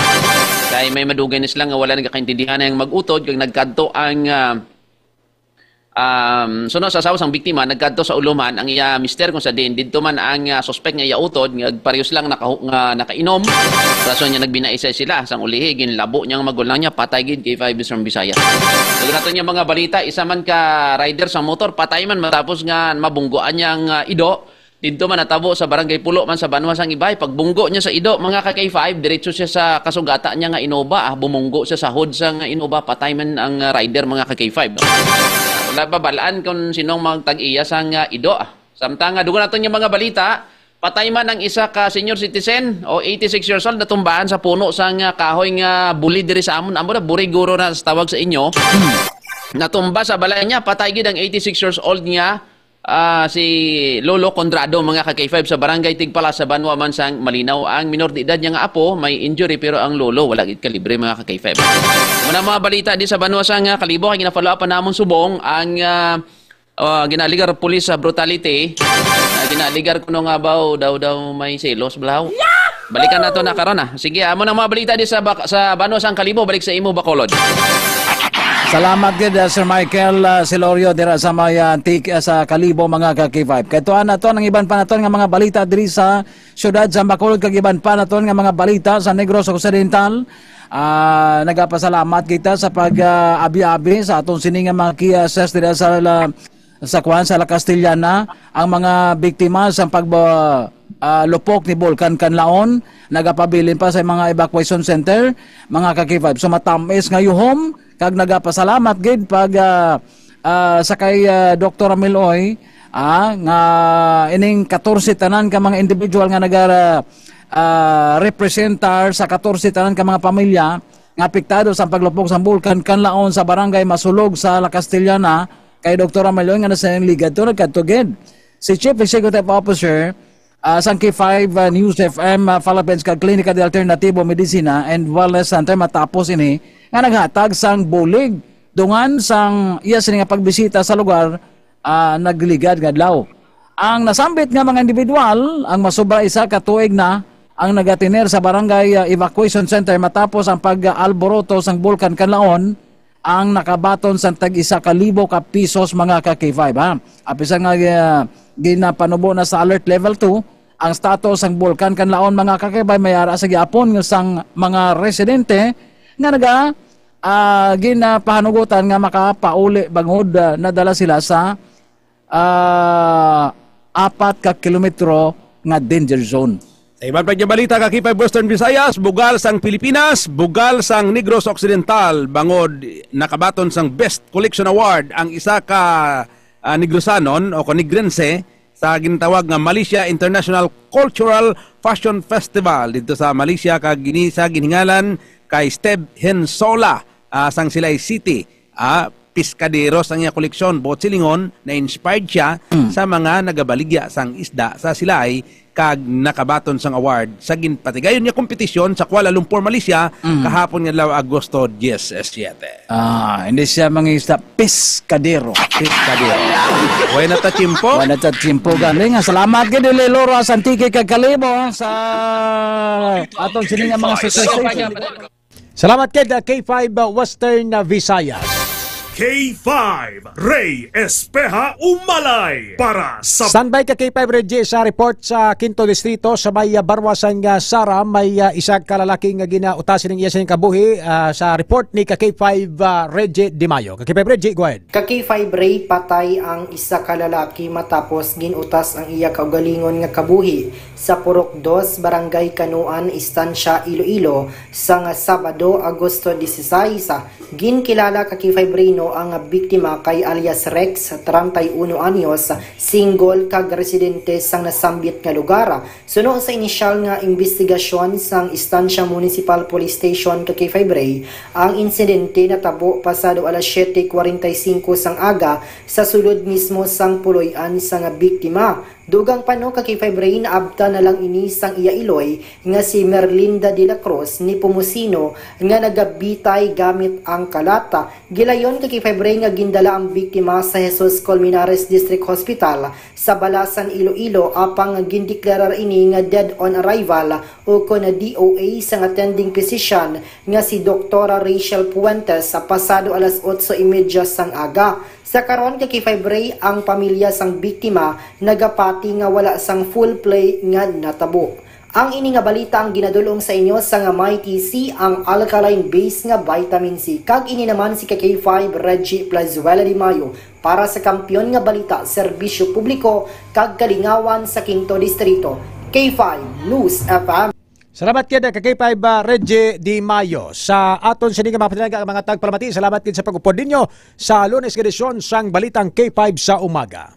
Kay may madugay na sila nga wala nagakaintindihan ang mag-utod kag nagkadto ang, ah, Um, suno sa asawa sang biktima, nagkadto sa uluman ang iya mister kung sa din didto man ang, ah, suspek nga iya utod nga parehas lang naka, nga nakainom. Rason niya nagbinaisay sila sang ulihi ginlabo niya ang magulang niya patay gid kay five from Bisaya. Sa nato niya mga balita, isa man ka rider sa motor patay man matapos nga mabunggoan niya ang, ah, ido. Didto man natabo sa Barangay Pulo man sa banwa sang Ibay. Pagbunggo niya sa ido, mga ka K five, diretso siya sa kasugata niya nga Innova. Ah, bumunggo siya sa hood sa nga Innova. Patay man ang, ah, rider, mga ka K five. No? Wala pa balaan kung sinong magtag-iya sa nga ido. Ah. Samtang nga, dugo naton yung mga balita, patay man ang isa ka senior citizen o eighty-six years old natumbahan sa puno sa nga kahoy nga buli diri sa amon. Amo na, buriguro na sa tawag sa inyo. Natumba sa balay niya, patay gid ang eighty-six years old nga ah, si Lolo Condrado, mga ka K five, sa Barangay Tigpalas sa banwa man sang Malinaw. Ang minor de edad niya nga apo may injury, pero ang lolo wala gid kalibre, mga ka K five. Muna mga balita di sa banwa sang, ah, Kalibo, kay gina-follow up pa namon subong ang, ah, ah, ginaaligar pulis sa brutality. Ah, ginaaligar kuno nga baw daw daw may selos, blaw. Balikan nato na karon, ah. Sige, amo nang mga balita di sa bak- sa banwa sang Kalibo, balik sa imo, Bacolod. Salamat gid, uh, Sir Michael, uh, Silorio dira sa may, uh, Antique, uh, sa Kalibo, mga ka K five. Kay tuan naton ang iban pa naton nga mga balita diri sa siyudad sa Bacolod kag iban pa naton nga mga balita sa Negros Occidental. Ah, nagapasalamat kita sa pag, ah, abi-abi sa aton sini nga mga key assets dira sa la- sa kuan sa La Castellana, ang mga biktima sa pag, ah, lupok ni Bulkan Kanlaon nagapabilin pa sa mga evacuation center, mga ka K five. So matamis nga yuhom kag nagapasalamat gid pag, ah, ah, sa kay, ah, Doktor Amiloy, ah, nga ining katorse tanan ka mga individual nga naga, ah, representar sa katorse tanan ka mga pamilya nga apektado sa paglupok sa Bulkan Kanlaon sa Barangay Masulog sa La Castellana, kay Doktor Amaloy nga nasa iyang ligad to nagkatugid. Si Chief Executive Officer, ah, sang K five, ah, News F M, ah, Philippines kag Klinika de Alternatibo Medicina and Wellness Center matapos ini nga naghatag sang bulig dungan sang iya sini nga pagbisita sa lugar, ah, nagligad nga adlaw. Ang nasambit nga mga individual, ang masobra isa ka tuig na ang nagatiner sa Barangay, ah, Evacuation Center matapos ang pag-alboroto sang Bulkan Kanlaon, ang nakabaton sang tag isa ka libo ka pisos, mga ka K five, ha. Apisan nga, ah, ginapanubo na sa alert level two ang status sang Bulkan Kanlaon, mga ka K five, may ara sa giapon nga sang mga residente nga naga, ah, ginapahanugutan nga makapauli bangod, ah, nadala sila sa ah, apat ka kilometro nga danger zone. Sa iban pa nga balita, ka K five Western Visayas, bugal sang Pilipinas, bugal sang Negros Occidental, bangod nakabaton sang Best Collection Award ang isa ka, ah, Negrosanon o Conegrense sa ginatawag nga Malaysia International Cultural Fashion Festival dito sa Malaysia, kag ini sa ginhingalan kay Steve Hensola, ah, sang Silay City. Ah, piskadero sang iya koleksyon, buot silingon, na-inspired siya Mm. sa mga nagabaligya sang isda sa Silay kag nakabaton sang award sa ginpatigayon niya kompetisyon sa Kuala Lumpur, Malaysia, Mm. kahapon nga adlaw, Agosto diyesisiyete. Ah, hindi siya mangisda, piskadero. Piskadero. Buena ta, Chimpo. Wala ta tiyempo galing. Salamat gid, Liloro, sa Antique kag Kalibo, sa aton sini nga mga success. Salamat kay K five Western Visayas. K five, Ray Espeha Umalay para sa Standby ka, K five Reggie, sa report sa Quinto Distrito, sa may, ah, Barwa sang, ah, Sara, may, ah, isa ka lalaki nga ginautas ning iya sing kabuhi, ah, sa report ni ka K five, ah, Reggie Di Mayo. Ka K five Reggie, go ahead. Ka K five Ray, patay ang isa ka lalaki matapos ginutas ang iya kaugalingon nga kabuhi sa Purok Dos, Barangay Kanuan, Estancia, Iloilo, sang Sabado, Agosto dieciséis. Ginkilala ka K five Ray no ang biktima kay alias Rex, treinta y uno anyos, single kag residente sang nasambit nga lugar. Suno sa inisyal nga imbestigasyon sang Estancia Municipal Police Station ka K five Ray, ang insidente natabo pasado alas siete cuarenta y cinco sang aga sa sulod mismo sang puloy-an sang biktima. Dugang pa no ka K five Ray, naabtan na lang ini sang iya iloy nga si Merlinda de la Cruz Nepomuceno nga nagabitay gamit ang kalata. Gilayon ka K five Ray nga gindala ang biktima sa Jesus Colmenares District Hospital sa Balasan, Iloilo, apang gindeklarar ini nga dead on arrival o kon D O A sang attending physician nga si Doktora Rachel Puentes sa pasado alas otso y media sang aga. Sa karon, ka K five Ray, ang pamilya sang biktima nagapati nga wala sang foul play nga natabo. Ang ini nga balita ang ginadul-ong sa inyo sang Mighty C, ang alkaline base nga vitamin C. Kag ini naman si ka K five Reggie Plazuela Di Mayo para sa Kampiyon nga Balita, Serbisyo Publiko, kag Kalingawan sa Quinto Distrito, K five News F M. Salamat gid, ka K five, ah, Reggie Di Mayo. Sa aton sini nga mga panaga, mga tagpalamati, salamat gid sa pag-upod ninyo sa Lunes nga edisyon sang Balitang K five sa Umaga.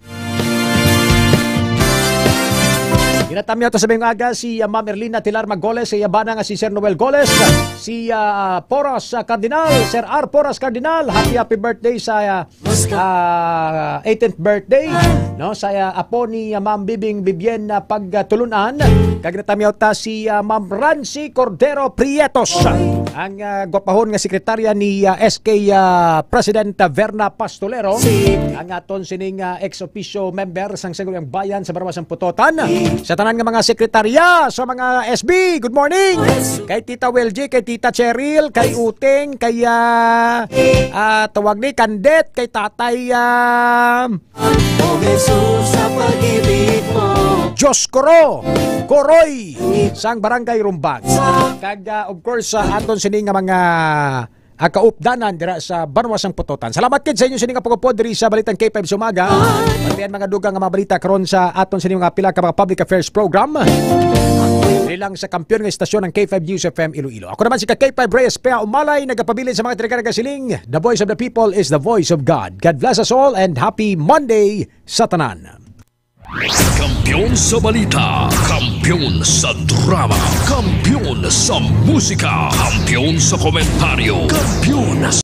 Ginatamyaw ta sa mayong aga si, ah, Ma'am Erlina Tilar Magoles, sa iya bana nga si Sir Noel Goles, si, ah, Poras, ah, Cardinal, Sir R Poras Cardinal, happy, happy birthday sa, ah, ah, eighteenth birthday, no, sa, ah, apo ni, ah, Ma'am Bibing Bibien, ah, Pagtulunan. Kag natamyaw ta si, ah, Ma'am Rancy Cordero Prietos, ang, ah, gwapahon nga sekretarya ni, ah, S K, ah, President, ah, Verna Pastolero, ang aton sining, ah, ex officio member sang Sangguniang Bayan sa Barwa sang Pototan. Sa tanan nga mga sekretarya, sa mga S B, good morning. Kay Tita Welgie, kay Tita Cheryl, kay Uteng, kay, ah, ah, tawag ni Kandet, kay Tatay, ah, O Jesus, sa pag-ibig mo. Diyos Koro, Koroy, sang Barangay Rumbag. Kag, ah, of course, sa aton sini nga mga, ah, kaupdanan dira sa Banwa sang Pototan. Salamat gid sa inyo sini nga pag-upod diri sa Balitang K five sa Umaga. Marami ang mga dugang nga mga balita karon sa aton sini nga pila ka mga public affairs program. Diri lang sa kampiyon nga istasyon, ang K five News F M Iloilo. Ako naman si ka K five Reyes Pea Umalay, nagapabilin sa mga trika nagasiling, The voice of the people is the voice of God. God bless us all and happy Monday sa tanan. Kampiyon sa balita, kampiyon sa drama, kampiyon sa musika, kampiyon sa komentaryo, kampiyon